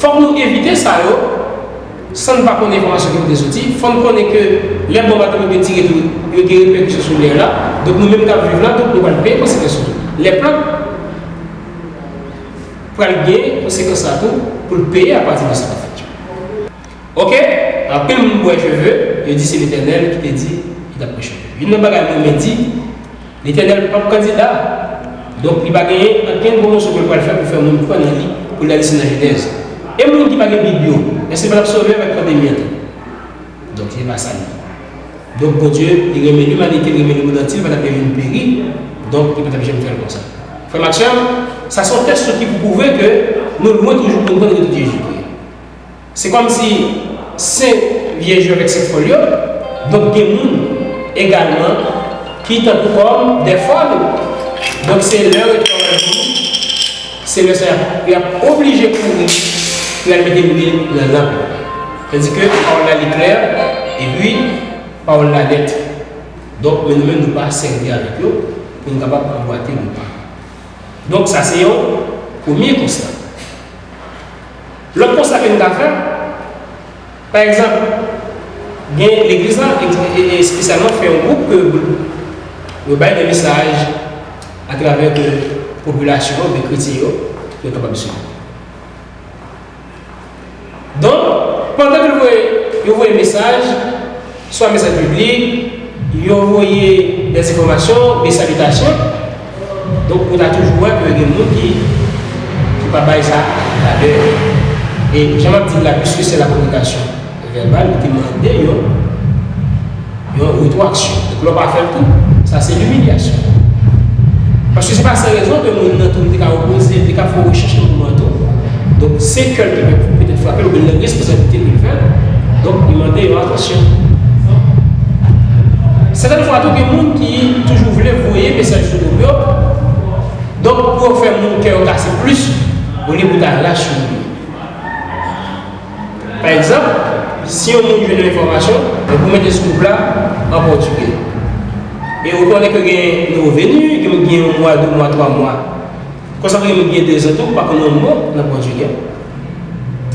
Fòk nou evite sa yo, san n pa konnen enfòmasyon ki kote soti. Fò n konnen ke lè bonb atomik yo tire tou, yo gen repèkisyon sou lè la. Donk, nou menm k ap viv la, donk, nou pral peye konsekans yo tou. Lè plant pral gen konsekans sa tou pou l peye apati de sa k ap fèt yo. Oke? Anpil moun bwè cheve, yo di se Letènèl ki te di li t ap bwè cheve. Youn nan bagay mwen renmen di, Letènèl p ap kandida. Donk, li pa genyen ankenn pwomosyon ke l pral fè pou fè moun kwè nan li, pou l ale sou nan Jenèz. E moun ki pa gen Bib yo, èske l pa t ap sove avèk pandemi an tou? Donk, se pa sa l ye. Donk, Bondye, li renmen limanite, li renmen lemonn antye, li pa t ap leve vin peri. Donk, li pa t ap janm fè l konsa. Frè m ak sè m, sa se yon tèks ki pou pwouve ke nou lwen toujou pou n konn retou de Jezikri. Se kòmsi sen vyèj yo avèk sen fòl yo, donk gen moun egalman ki tankou kòm de fòl. Donk, se lè retou a vini, se lè sa y ap, y ap oblije kouri pou y al mete lwil nan lanp. Tandike pawòl la li klè, epi pawòl la nèt. Donk, men nou menm, nou pa sèvi avèk yo pou nou kapab anbwate nou pa. Donk, sa se yon premye konsta. Lòt konsta ke nou ka fè, pa egzanp, gen legliz la, e- e- e- espesyalman fè yon gwoup ke yo bay de mesaj atravè ke popilasyon yo, de kretyen yo, yo kapab swiv. Donk, pandan ke yo voye, yo voye mesaj, swa mesaj biblik, yo voye de enfòmasyon, de salitasyon. Donk, ou ta toujou wè ke gen moun ki, ki pa bay sa valè. E jan m ap di l la, piske se la kominikasyon vèbal, li te mande yon, yon retwaksyon. Donk, lè w pa fè l tou, sa se limilyasyon. Paske se pa san rezon ke moun nan tou, li te ka opoze, li te ka fè yon rechèch nan moman an tou. Donk, se kè l te petèt frape l, oubyen l nan responsabilite l pou l fè l. Donk, li mande yon atansyon. Sètèn fwa tou, gen moun ki toujou vle voye mesaj sou do yo. Donk, pou yo fè moun kè yo kase plis, olye pou ta rasyure yo. Pa egzanp, si yon moun jwenn yon enfòmasyon, yo pou mete sou gwoup la an pòtigè. E ou konnen ke gen nouvo veni, gen moun ki gen yon mwa, de mwa, twa mwa. Konsa gen moun ki gen dezan tou, pa konn yon mo nan pòtigè.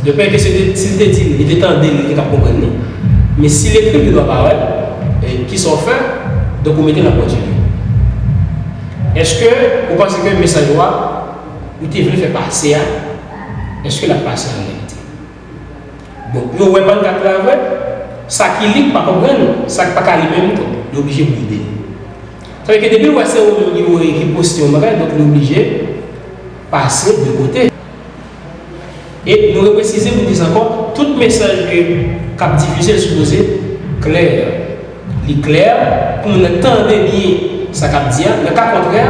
De pè ke si te, si l te di l, li te tande l, li te ka konprann li. Men si l ekri l, li dwa pa wè l, e kisa w fè, donk ou mete l an pòtigè. Èske ou panse ke mesaj ou a, ou te vle fè pase a, èske l ap pase an reyalite? Bon, yo wè pannkat la vre, sa ki li pa konprann, sa k pa ka li menm tou, li oblije bwide. Sa vle ke depi l wè se ou menm ki voye, ki poste yon bagay, donk li oblije pase de kote. E nou represize, nou di ankò, tout mesaj ke, k ap difize, l sipoze klè. Li klè, pou moun nan tande byen sa k ap di a. Nan ka kontrè,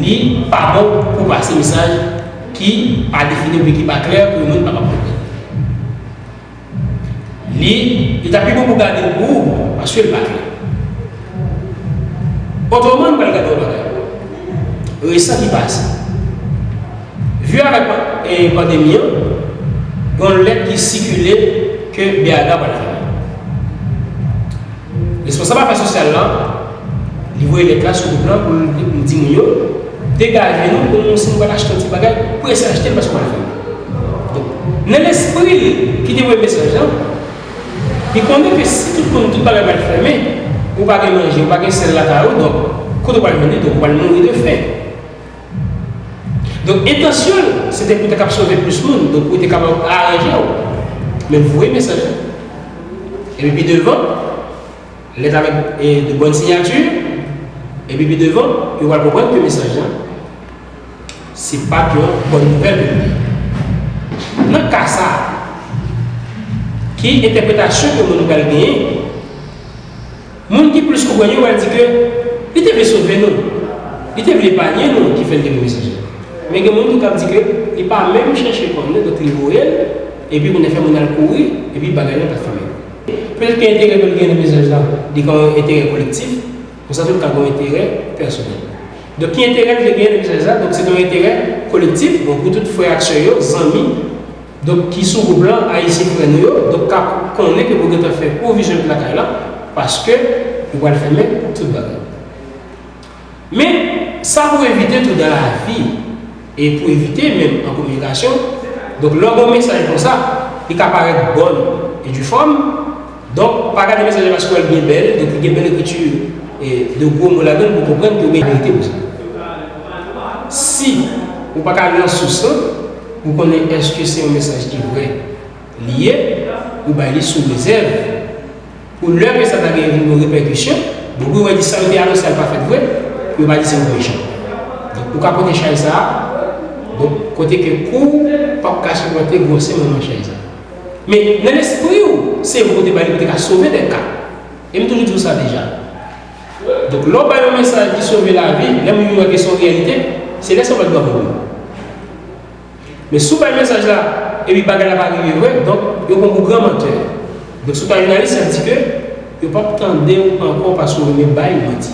li pa bon pou pase mesaj ki pa defini oubyen ki pa klè pou yon moun pa konprann. Li, li ta pi bon pou gade l pou ou, paske l pa klè. Otreman, nou pral gade yon bagay. Resan ki pase. Vi avèk pa- e pandemi an, gen yon lèt ki sikile ke B A D A pral fèmen. Responsab afè sosyal la, li voye lèt la sou gwoup lan pou l di moun yo, degaje nou, pou nou, si nou pral achte yon ti bagay, prese achte l paske w pral fèmen. Donk, nan lespri l ki te voye mesaj lan, li konnen ke si tout moun, tout bagay pral fèmen, ou pa gen manje, ou pa gen sèl lakay ou, donk, kote w pral jwenn li, donk, ou pral mouri de fen. Donk, entansyon l, se te pou te kab sove plis moun, donk, pou te kapab aranje w. Men voye mesaj lan. Epi pi devan, lèt avèk, e, de bòn siyati, epi pi devan, yo pral konprann ke mesaj lan, se pa t yon bòn nouvèl ke li te ye. Nan ka sa a, ki entèpretasyon ke moun pral genyen? Moun ki plis konprann yo pral di ke li te vle sove nou, li te vle epanye nou ki fè l te voye mesaj la. Men gen moun tou k ap di ke li pa menm chèche konnen, donk li voye l, epi kounye a fè moun al kouri, epi bagay la pa t fèmen. Petèt ke enterè ke l gen nan mesaj la, li gen yon enterè kolektif, konsa tou l ka gen yon enterè pèsonèl. Donk, ki enterè l te gen nan mesaj la? Donk, se te yon enterè kolektif, bon, pou tout frè ak sè yo, zanmi, donk, ki sou gwoup lan, ayisyen frè nou yo, donk, k ap konnen ke pou gentan fè pwovizyon pou lakay la, paske yo pral fèmen tout bagay. Men, sa pou evite tou dan lavi, e pou evite menm an kominikasyon, donk, lè w gen yon mesaj konsa, li ka parèt bòn e difòm, donk, pa gade mesaj la paske w wè l byen bèl, donk, li gen bèl ekriti, e de gwo mo ladan l pou w konprann ke w gen verite pou sa. Si ou pa ka al nan sous lan, pou konnen èske se yon mesaj ki vrè li ye, ou bay li sou rezèv. Pou lè ke sa ta gen vin yon repèkisyon, bon, pou yo di sa yo te anonse a pa fèt vre, pou yo pa di se yon mechan. Donk, ou ka pote chay sa a, donk, kote ke kou p ap ka sipòte gwosè manman chay sa a. Men, nan lespri w, se vre ou te ba li pou te ka sove de ka. E m toujou di w sa deja. Donk, lè w bay yon mesaj ki sove lavi, lè moun yo wè ke se yon reyalite, se lè sa w pral bravo pou li. Men si w bay mesaj la, epi bagay la pa rive vre, donk, yo pran w pou gran mantè. Donk, si w ta jounalis, sa vle di ke yo p ap tande w ankò paske w renmen bay manti.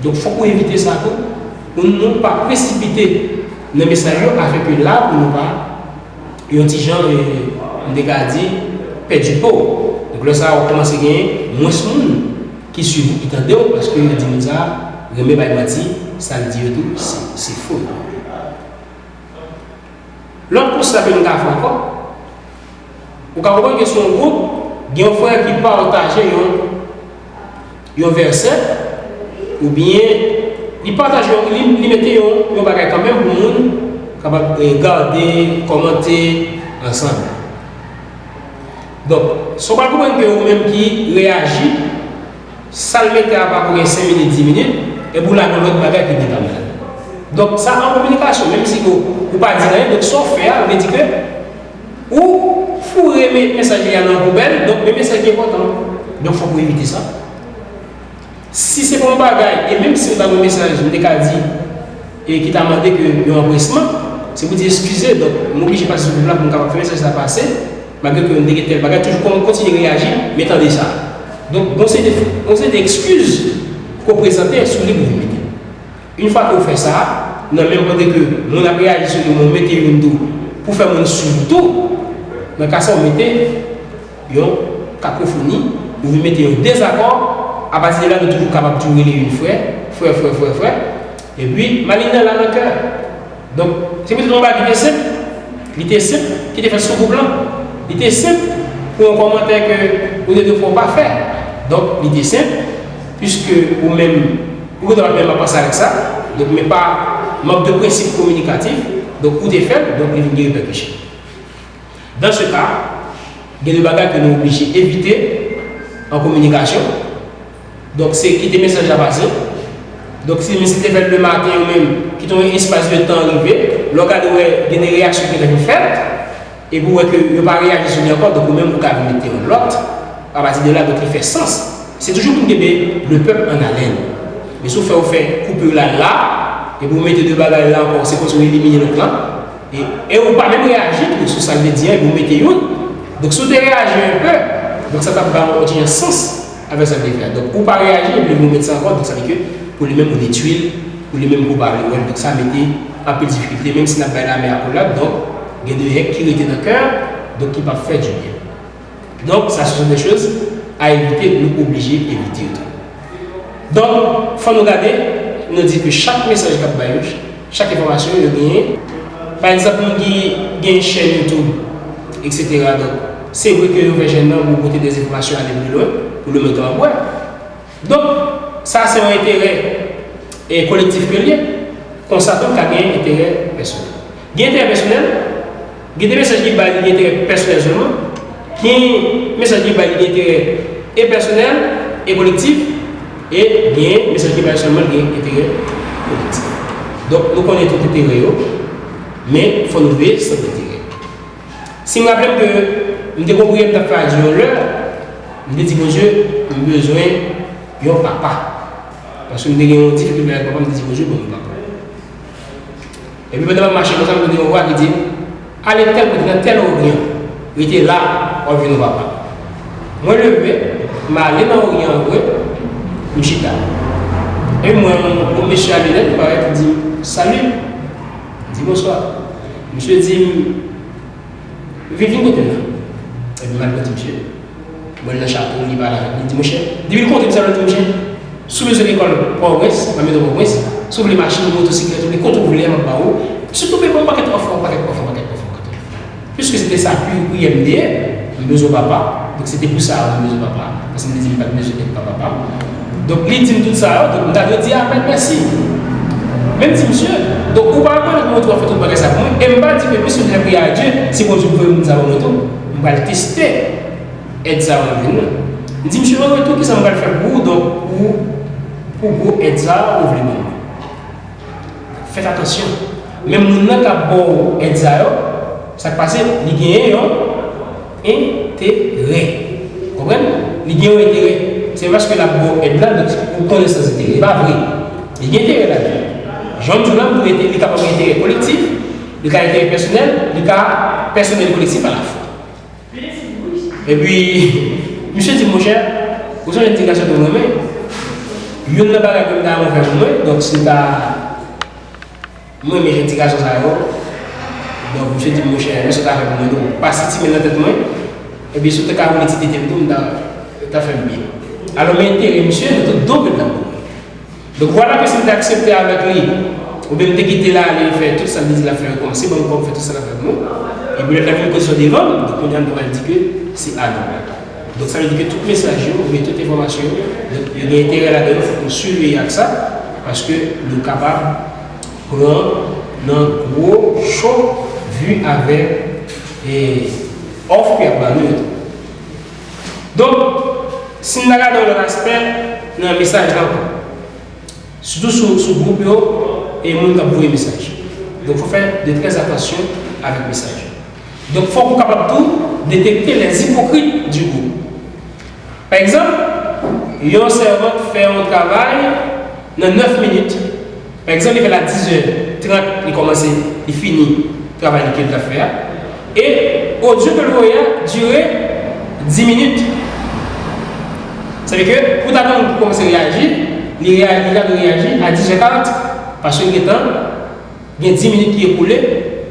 Donk, fòk ou evite sa tou, pou nou pa presipite nan mesaj yo, afin ke la, pou nou pa yon ti jan, e, m te ka di, pèdi po. Donk, lè sa a, w ap kòmanse genyen mwens moun ki swiv ou, ki tande w, paske yo di moun sa a renmen bay manti, sa l di yo tou, se, se fo. Lòt konsta ke nou ka fè ankò, Ou ka konprann ke se yon gwoup, gen yon frè ki pataje yon, yon vèsè, oubyen li pataje yon, li, li mete yon, yon bagay kanmenm pou moun kapab, eh, gade, kòmante ansanm. Donk, si w pral konprann ke ou menm ki reyaji, sa l mete a pa pou gen senk minit, dis minit, epi w lage yon lòt bagay ki depann. Donk, sa an kominikasyon, menm si ke w pa di anyen, donk sa w fè a, vle di ke ou foure me-, mesaj li a nan poubèl, donk men mesaj ki enpòtan. Donk, fòk ou evite sa. Si se pa yon bagay, e menm si se ta yon mesaj, m te ka di, e ki ta mande ke yon anpresman, se pou di eskize, donk, m oblije pase sou gwoup la pou m kapab fè mesaj sa pase, malgre ke m te gen tèl bagay, toujou kon-, kontinye reyaji, men tande sa. Donk, gon seri de, gon seri de ekskiz ke w prezante sou li pou vin mete. Yon fwa ke w fè sa, nan menm kote ke moun ap reyaji sou li, ou mete youn tou, pou fè moun swiv tou, nan ka sa w mete yon kakofoni, ou vin mete yon dezakò, apati de la nou toujou kapab toujou rele youn frè, frè, frè, frè, frè, epi malin nan la nan kè. Donk, se petèt yon bagay ki te senp, li te senp, ki te fèt sou gwoup lan. Li te senp pou yon kòmantè ke ou te dwe fè w pa fè. Donk, li te senp, piske ou menm, ou te menm ap panse avèk sa, donk, men pa mank de prensip kominikatif, donk, ou te fè l, donk, li vin gen repèkisyon. Dans ce cas, gen de bagay ke nou oblije evite an kominikasyon. Donk, se kite mesaj la pase. Donk, si misye te fè l le maten, ou menm, kite yon espas de tan rive, lè w gade, w wè gen de reyaksyon ki gentan fèt, epi w wè ke yo pa reyaji sou li ankò, donk, ou menm, ou ka vin mete yon lòt, apati de la, donk, li fè sans. Se toujou pou n kenbe le pèp an alèn. Men si w fè, ou fè koupe la la, epi w mete de bagay la ankò, se kòmsi w elimine lòt lan, e, e ou pa menm reyaji tou sou sa l te di an, epi w mete youn. Donk, si w te reyaji enpe, donk, sa t ap ba yon kontinyans sans avèk sa l te fè a. Donk, ou pa reyaji, epi ou met sa ankò, donk, sa vle di ke pou li menm, ou detwi l, pou li menm, pou pa vle wè l. Donk, sa mete anpil difikilte, menm si n ap bay lame akolad, donk, gen de hèk ki rete nan kè, donk, ki p ap fè dibyen. Donk, sa, ce sont des choses à éviter, nou oblije evite yo tou. Donk, fò nou gade, nou di ke chak mesaj k ap bay yo, chak enfòmasyon yo genyen. Pa egzanp, moun ki gen chèn YouTube, et cetera. Donk, se vre ke yo fè chèn nan pou pote de enfòmasyon ale pli lwen, pou lemonn kapab wè. Donk, sa se yon enterè, e, kolektif ke l ye. Konsa tou, ka gen enterè pèsonèl. Gen enterè pèsonèl, gen de mesaj ki bay li gen enterè pèsonèl sèlman, gen mesaj ki bay li gen enterè e pèsonèl, e kolektif, e gen mesaj ki bay sèlman gen enterè kolektif. Donk, nou konnen tout enterè yo, men fò nou veye sant enterè. Si m raple m ke m te gon priyè m t ap fè a di yon lè, m te di Bondye, m bezwen yon papa. Paske m te gen yon difikilte avèk papa m, m te di Bondye, ban m yon papa. Epi pandan m ap mache konsa, m tande yon vwa ki di, ale tèl kote, nan tèl oryan, rete la, w ap jwenn yon papa. Mwen leve, m ale nan oryan an vre, m chita. Epi m wè yon, yon mesye a linèt, li parèt, li di m, salut. M di, bonswa. Misye di m, vin, vin kote m nan. Epi m al kote misye. Mwen nan chapo, li pale avèk mwen, li di, monchè, depi l kontre m sèlman, li di, monchè, si w bezwen lekòl Pòtoprens, nan metwopòl Pòtoprens, si w vle machin, motosiklèt, ou vle kote w vle a, m ap ba ou. Sitou, men ban m pakèt òf, pakèt òf, pakèt òf, pakèt òf. Piske se te sa, pri-, priyè m te ye, m bezwen papa. Donk, se te pou sa, m bezwen papa. Paske m te di m pa t bezwen èd pa papa m. Donk, li di m tout sa yo, donk, m ta dwe di amèn, mèsi. Men m di misye, donk, ou pa rekonèt mwen tou w ap fè tout bagay sa pou mwen, e m pa di ke piske m fè priyè a Dye, se Bondye ki voye moun sa ban mwen tou. M pral teste èd sa yo nan vi m nan. M di misye, an retou, kisa m pral fè pou ou, donk, pou, pou gwo èd sa yo ou vle ban mwen? Fèt atansyon. Men moun nan k ap ba w èd sa yo, sa k pase, li genyen yon enterè. Konprann? Li gen yon enterè. Se paske l ap ba w èd la, donk ou konnen sans enterè. E pa vre. Li gen enterè ladan l. Jan m di w la, m di w li kapab gen enterè kolektif, li ka enterè pèsonèl, li ka pèsonèl e kolektif alafwa. Epi, misye di m, monchè, ou sonje ti gason ke m renmen? Youn nan bagay ke m ta renmen w fè pou mwen, donk, se ta, m renmen jan ti gason sa yo. Donk, misye di m, monchè, men sa w ta fè pou mwen, donk, pase ti men nan tèt mwen. Epi, si w te ka woule ti tete m tou, m ta, ta fè m byen. Alò, men enterè misye, nan tout don ke l t ap ban mwen. Donk, vwala ke si m te aksepte avèk li, Oubyen m te kite l ale fè tout sa l te di l ap fè yo kòmanse, ban m kòb fè tout sa l ap fè pou mwen. Epi lòt la vin koze devan m, donk kounye a m ta pral di ke se anòmal. Donk sa vle di ke tout mesaj yo, oubyen tout enfòmasyon yo, donk yo gen enterè ladan yo, fòk nou siveye ak sa, paske nou kapab pran nan gwo cho vi avèk e, òf ke y ap ba nou yo tou. Donk, si n ta gade yon lòt aspè nan mesaj la ankò, sitou sou, sou gwoup yo e moun k ap voye mesaj. Donk, fò fè de trè atansyon avèk mesaj yo. Donk, fòk ou kapab tou detekte les hypocrites du groupe. Pa egzanp, yon sèvant fè yon travay nan nèf minit. Pa egzanp, li fè l a dizè trant, li kòmanse, li fini travay li ke l t ap fè a. E odyo ke l voye a dire dis minit. Sa vle ke pou ta tann pou kòmanse reyaji, li reyaji, li ta dwe reyaji a dizè karant. Paske li gentan gen dis minit ki ekoule,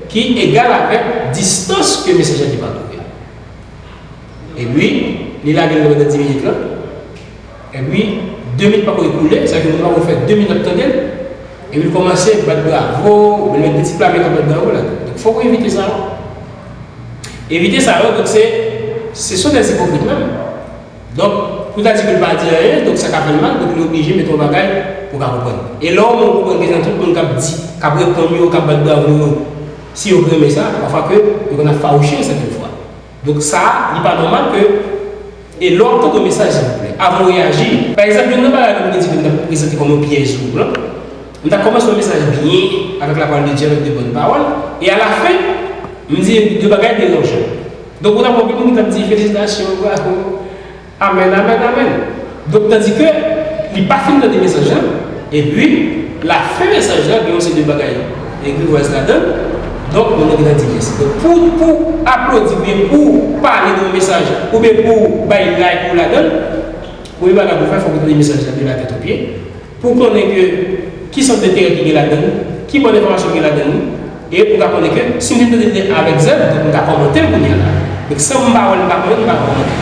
ki egal avèk distans ke mesaj la te pakouri a. Epi, li lage l pandan dis minit lan. Epi, de minit pako ekoule, sa vle di moun pako fè de minit ap tande l. Epi, li kòmanse bat bravo, oubyen met de ti plame k ap bat bravo ladan. Donk, fòk ou evite sa yo. Evite sa yo, donk se, se sont des hypocrites menm. Donk, pou ta di ke l pa di anyen, donk sa ka fè l mal, donk li oblije mete yon bagay pou w ka konprann. E lè yon moun konprann ke nan tout moun k ap di, k ap reponn yo, k ap bat bravo yo, si yo renmen sa, pafwa ke yo konn ap fawouche sètèn fwa. Donk sa, li pa nòmal ke, e lè w ap tande yon mesaj, silvouplè, avan w reyaji, pa egzanp, youn nan bagay ke m te di ke m t ap prezante kòm yon pyèj sou gwoup lan, m t ap kòmanse yon mesaj byen, avèk lapawòl de Dye, avèk de bòn pawòl, e alafen, m di de bagay deranjan. Donk, ou t ap wè anpil moun ki t ap di, felisitasyon, bravo, amèn, amèn, amèn. Donk, tandike li pa fin tande mesaj lan, epi, lafen mesaj lan, gen yon seri de bagay e griwaz ladan l. Donk, moun nan gentan di mèsi. Donk, pou, pou aplodi, oubyen pou pale de yon mesaj, oubyen pou bay like ou ladan l, premye bagay pou w fè, fòk ou tande mesaj la de la tèt o pye. Pou w konnen ke ki sant denterè ki gen ladan l, ki bòn enfòmasyon ki gen ladan l, e pou w ka konnen ke si m fin tande l avèk zèl, donk m ka kòmante l kounye a la. Donk san m pa wè l, m pa konnen, m pa kòmante.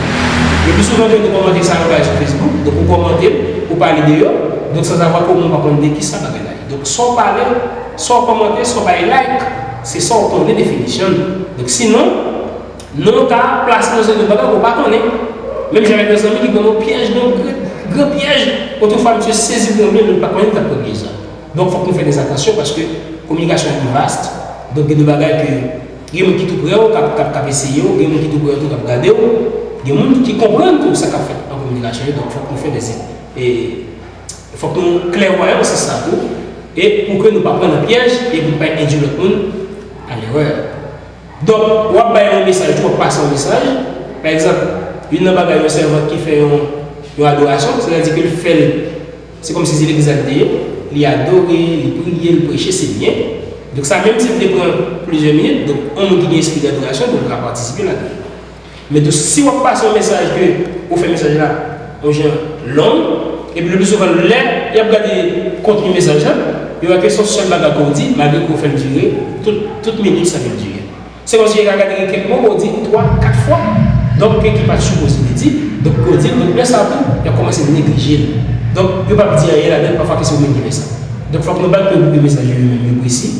Le pli souvan ke nou kòmante sa yo bay sou Facebook, donk ou kòmante l, ou pale de yo, donk sanzavwa ke ou menm ou pa konn de kisa bagay la ye. Donk sa w pale, sa w kòmante, sa w bay like, se sa w konnen definisyon l. Donk sinon, non w ka plase nan zòn yon bagay ke w pa konnen. Menm jan avèk yon zanmi ki pran yon pyèj, yon gran, gran pyèj. Otrefwa, misye sezi tranble, men li pa t konnen li t ap pran pyèj la. Donk, fòk nou fè dèzatansyon paske kominikasyon an li vast. Donk, gen de bagay ke gen moun ki tou prè w, k ap, k ap, k ap eseye w, gen moun ki tou prè w tou k ap gade w, gen moun ki konprann tou sa k ap fèt an kominikasyon yo. Donk, fòk nou fè dèze, e, fòk nou klèvwayan nan sans sa tou, e pou ke nou pa pran nan pyèj, e pou nou pa endui lòt moun a lerè. Donk, w ap bay yon mesaj, w ap pase yon mesaj. Pa egzanp, youn nan bagay yon sèvant ki fè yon, yon adorasyon, sètadi ke l fè l, se kòmsi se legliz la l te ye, li adore, li priye, li preche, se byen. Donk, sa menm si l te pran plizyè minit, donk, yon moun ki gen espri dadorasyon, donk, ou ka patisipe ladan. Men tou, si w ap pase yon mesaj ke ou fè mesaj la yon jan long, epi le pli souvan lè y ap gade kontni mesaj la, yo wè ke se yon sèl bagay ke w di, malgre ke w fè l dire tout, tout minit sa ke l dire. Se kòmsi yo ka gade gen kèk mo ke w di twa, kat fwa, donk ke ki pa t sipoze te di, donk ke w di l, donk lè sa a tou, y ap kòmanse neglije l. Donk, yo p ap di anyen ladan l, pafwa ke se ou menm ki fè sa. Donk, fòk nou bat pou mesaj yo, yo menm, yo presi.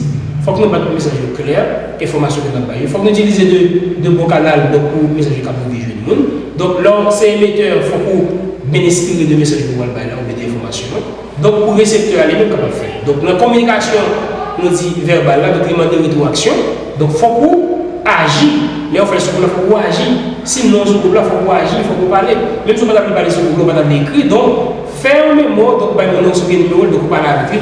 Fòk nou bat pou mesaj yo klè, enfòmasyon ke n ap bay yo. Fòk nou itilize de, de bon kanal, donk, pou mesaj yo kapab rive jwenn moun. Donk, lè w se emetè, fòk ou byen enspire de mesaj ke w pral bay la, oubyen de enfòmasyon an. Donk, pou reseptè a li menm kapab fè. Donk, nan kominikasyon, nou di vèbal la, donk, li mande retwaksyon. Donk, fòk ou aji. Lè w fè l sou gwoup la, fòk ou aji. Si non sou gwoup la, fòk ou aji, fòk ou pale. Menm si w pa ta vle pale sou gwoup la, w pa ta vle ekri, donk, fè yon memo, donk, bay moun nan si w gen nimewo l, donk, ou pale avèk li.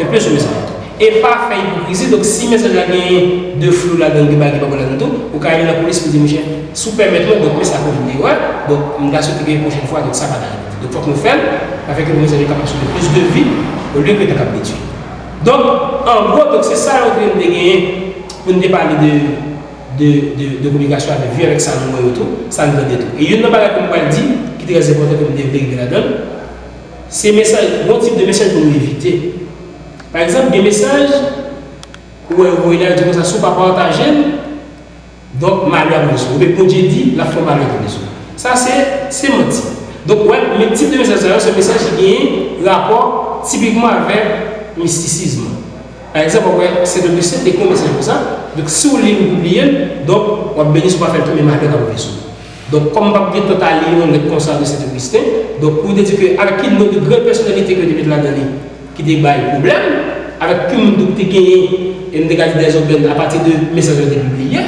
Enpe sou mesaj la tou. E pa fè ipokrizi, donk, si mesaj la gen de flou ladan l, gen bagay ki pa bon ladan l tou, ou ka rele nan polis pou di, monchè, si w pèmèt mwen, donk, men sa koz m erè, donk, m ta swete ke pwochèn fwa, donk, sa pa ta repete. Donk, fòk nou fè l, afin ke mesaj yo kapab sove plis de vi, olye ke ta kab detwi. Donk, an gwo, donk, se sa yo te, te genyen pou n te pale de, de, de, de kominikasyon avèk vi avèk sa nou wè yo tou, sa nou tande tou. E youn nan bagay ke m pral di, ki trè enpòtan ke m te vle rive ladan l, se mesaj, yon tip de mesaj pou nou evite. Pa egzanp, gen mesaj, ou wè yo voye la, yo di konsa, si w pa pataje l, donk, malè ap rive sou ou. Oubyen Bondye di, l ap fè yon malè tonbe sou ou. Sa se, se manti. Donk, wè, men tip de mesaj sa yo, se mesaj ki genyen rapò tipikman avèk mistisizm. Pa egzanp, w ap wè Sent Ogisten te gen yon mesaj konsa. Donk, si w li l, ou pibliye l, donk, w ap beni si w pa fè l tou, men malè ka tonbe sou ou. Donk, kòm m p ap gen tan ta li yon lèt konsa de Sent Ogisten, donk, pou te di ke avèk ki non de gran pèsonalite ke yo te met ladan li, ki te bay pwoblèm, avèk ki moun tou ki te genyen, e m te ka di dèzòdèn apati de mesaj yo te pibliye,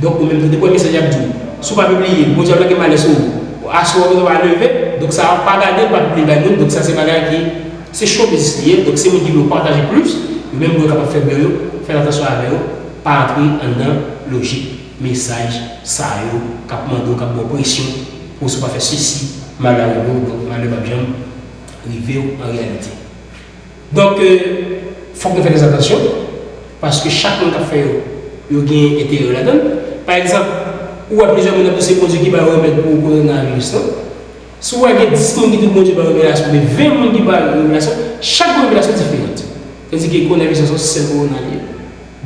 donk, ou menm tou, depi w wè mesaj y ap di w, si w pa pibliye, Bondye ap lage malè sou ou, aswè w pa leve, donk, sa a pa gade, pa pibliye bay moun, donk, sa se bagay ki Se showbiz li ye, donk se moun ki vle pataje plis, yo menm pou yo kapab fè bè yo, fè atansyon avè yo, pa antre anndan lojik mesaj sa yo k ap mande w, k ap ba w presyon pou si w pa fè sesi, malè ap rive w, donk malè p ap janm rive w an reyalite. Donk, euh, fòk nou fè trè atansyon, paske chak moun k ap fè yo, yo gen enterè yo ladan l. Pa egzanp, ou wè plizyè moun ap di se Bondye ki ba yo remèd pou kowonaviris lan. Si w wè gen dis moun ki di Bondye ba yo revelasyon, oubyen ven moun ki ba yo revelasyon, chak revelasyon diferan. Tandike kowonaviris lan se yon sèl kowona li ye.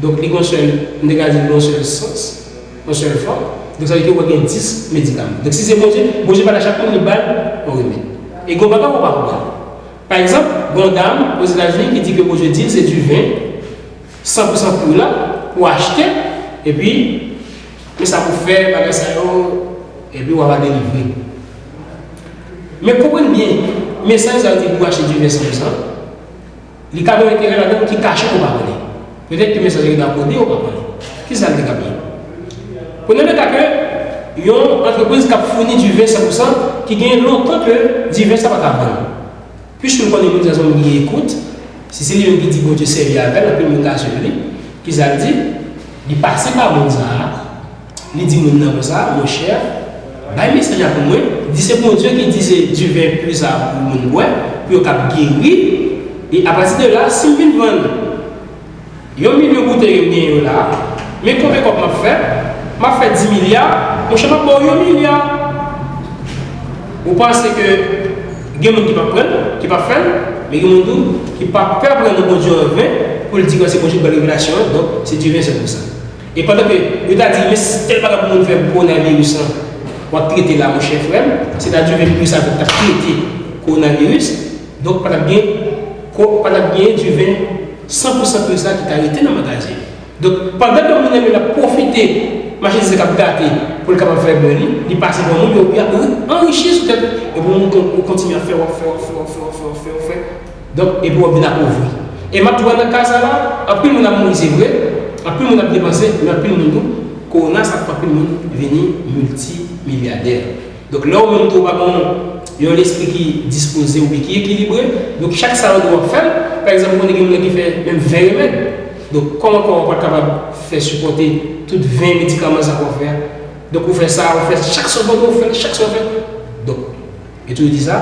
Donk, li gen yon sèl, m te ka di, li gen yon sèl sans, yon sèl fòm. Donk, sa vle di ke w gen dis medikaman. Donk, si se Bondye, Bondye pa ta chak moun li ba l yon remèd. E gen yon bagay ou pa konprann. Pa egzanp, gen yon dam Ozetazini ki di ke Bondye di l se diven san pou san pri la pou achte, epi men sa pou fè, bagay sa yo, epi w a va delivre. Men konprann byen, mesaj sa yo di pou achte diven san pou san, li ka gen yon enterè ladan l ki kache ke w pa konnen. Petèt ke mesaj la gen nan kode w pa konnen. Kisa l te ka ye? Pran nan ka ke yon antrepriz k ap founi diven san pou san ki gen lontan ke diven sa pa ka vann. Piske l konnen moun sa se yon moun ki gen ekout, si se li menm ki di Bondye sèvi avè l, anpil moun ka swiv li. Kisa l di? Li pase pa moun sa a, li di moun nan konsa, monchè, bay mesaj la pou mwen, di se Bondye ki di se diven pur sa pou moun bwè, pou yo kab geri, e apati de la, si m vin vann yon milyon boutèy ke m genyen yo la, men konbyen kòb m ap fè? M ap fè dis milya, monchè, m ap ba w yon milya. Ou panse ke gen moun ki p ap pran l, ki p ap fè l, men gen moun tou ki p ap pè pran non Bondye an ven pou l di ke se Bondye ki ba l revelasyon an, donk se diven san pou san. E pandan ke yo ta di, men si tèl bagay pou moun fè pou kowonaviris lan, w ap trete la, monchè frè m, se ta diven pur sa fèk t ap trete kowonaviris, donk pa t ap gen, ko, pa t ap gen diven san pou san pur sa ki ta rete nan magazen. Donk, pandan ke moun nan menm l ap pwofite machandiz li k ap gate pou l kapab fè bè li, li pase ban moun yo, epi ap anrichi sou tèt ou, epi ou kon, ou kontinye ap fè, w ap fè, w ap fè, w ap fè, w ap fè, w ap fè, w ap fè. Donk, epi w ap vin apouvi. E m ap di w nan ka sa la, anpil moun ap mouri, se vre, anpil moun ap depanse, men anpil moun tou, kowona sa ap fè anpil moun vini miltimilyadè. Donk, lè ou menm tou ou pa gen yon lespri ki dispoze oubyen ki ekilibre, donk chak sa yo di w ap fè l, pa egzanp, ou konnen gen moun ki fè menm ven remèd. Donk, kòman, kòman ou pral kapab fè sipòte tout ven medikaman sa ke w fè a? Donk, ou fè sa, ou fè chak sa w mande, ou fè l chak sa w fè. Donk, e toujou di sa,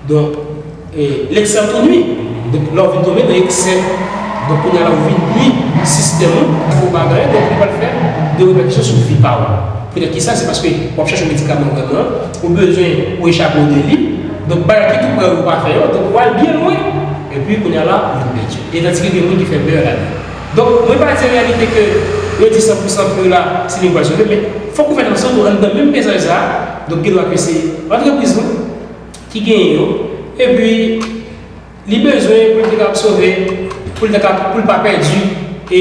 donk, e, l'excès tout nuit. Donk, lè w vin tonbe nan eksè, donk, kounye a la, ou vin nui sistèm ou, ou pa gen anyen, donk, li pral fè de repèkisyon sou vi pa w. Poutèt ki sa? Se paske w ap chèche yon medikaman vrèman, ou bezwen pou echape w de li. Donk, bagay ki tou prè ou pa fè yo, donk, ou al byen lwen, epi, kounye a la, ou vin pèdi. E tandike gen moun ki fè bè ladan. Donk, mwen pa di an reyalite ke yo di san pou san pri la, se li k pral sove, men fòk ou fè atansyon tou anndan menm mesaj sa a. Donk, gen dwa ke se antrepriz ou ki genyen yo, epi li bezwen pou l te kapab sove, pou l te kapab, pou l pa pèdi, e,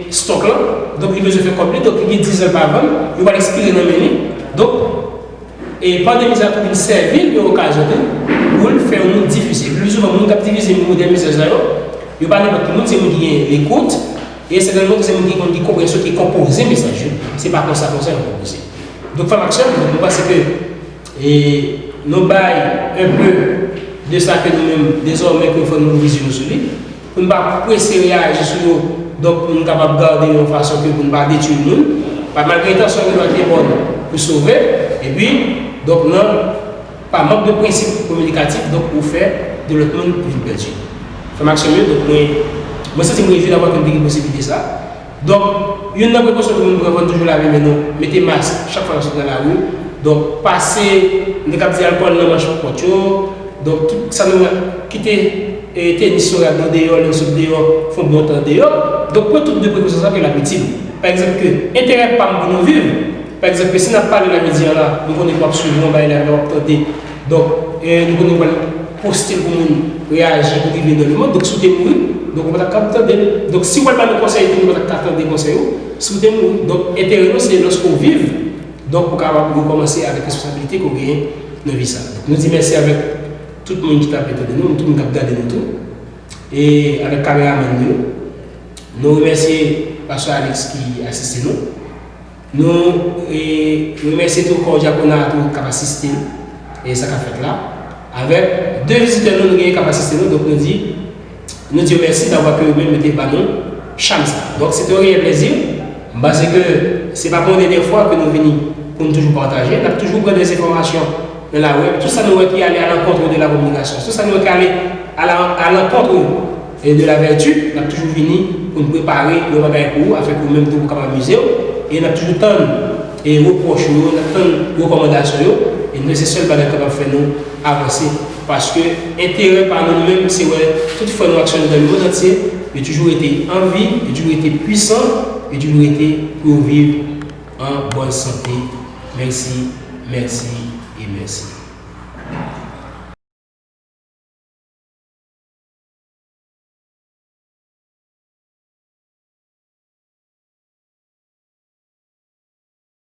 stòk lan. Donk, li bezwen fè kòb li, donk, li gen diz an l pa vann, yo pral ekspire nan men li. Donk, e pandemi sa a tou vin sèvi l yon okazyon tou pou l fè yon moun difize. Pli souvan, moun k ap difize modèl mesaj sa yo, yo pa nenpòt ki moun, se moun ki gen lekout, e sètènman tou se moun ki konn gen konpreyansyon, ki konpoze mesaj yo. Se pa konsa, konsa yo konpoze. Donk, frè m ak sè m, donk, mwen panse ke, e, nou bay un peu de sa ke nou menm, dezòmè, ke fò nou louvri zye nou sou li. Pou n pa prese reyaji sou yo, donk pou n kapab gade yon fason ke pou n pa detwi moun. Pa malgre entansyon ke nou te bòn pou sove, epi, donk nan, pa mank de prensip kominikatif, donk ou fè de lòt moun vin pèdi. Frè m ak sè m yo, donk mwen, mwen santi m rejwi avwa ke m te gen posiblite sa. Donk, youn nan prekosyon ke moun pran, fò n toujou lave men nou, mete mask chak fwa n ap sot nan lari. Donk, pase, m te kab di alkòl nan manch pòt yo. Donk, tout sa nou kite, e, tenis yo rad nou deyò, lè n sot deyò, fè yon bon tan deyò. Donk, pran tout de prekosyon sa ke l ap itil. Pa egzanp, ke enterè pa m pou nou viv, pa egzanp, ke si n ap pale la jodi a la, nou konnen ke w ap swiv yon bagay la, w ap tande. Donk, e, nou konnen w pral poste l pou moun reyaji, pou rive nan lemonn. Donk, si w te mouri, Donk, ou pa t ap ka tande l. Donk, si w al ba nou konsèy tou, nou pa t ap ka tande konsèy ou. Si w te mouri, donk, enterè nou, se lòske w viv. Donk, ou kapab rekòmanse avèk responsabilite ke w genyen nan vi sa. Donk, nou di mèsi avèk tout moun ki t ap tande nou, tout moun k ap gade nou tou. E avèk kameramann nou yo. Nou remèsye Pastè Alex ki asiste nou. Nou e, remèsye tou kò dyakona a tou k ap asiste e sa k ap fèt la. Avèk de vizitè nou, nou genyen k ap asiste nou, donk nou di, nou di yo mèsi davwa ke yo menm yo te ba nou cham sa. Donk se te yon reyèl plèzi. M panse ke se pa pou yon dènyè fwa ke nou vini pou nou toujou pataje. N ap toujou pran de enfòmasyon nan lari, tout sa nou wè ki ale a lankont de la kominikasyon, tout sa nou wè ki ale a la, a lankont e de la vèti, n ap toujou vini pou n prepare yon bagay pou ou, afin ke ou menm tou ou kapab amize w. E n ap toujou tann e repwòch ou yo, n ap tann rekòmandasyon yo. E nou, se sèl bagay k kapab fè nou avanse. Paske enterè pa nou menm, se wè tout frè nou ak sè nou nan lemonn antye, yo toujou rete an vi, yo toujou rete pwisan, yo toujou rete pou yo viv an bòn sante. Mèsi, mèsi e mèsi.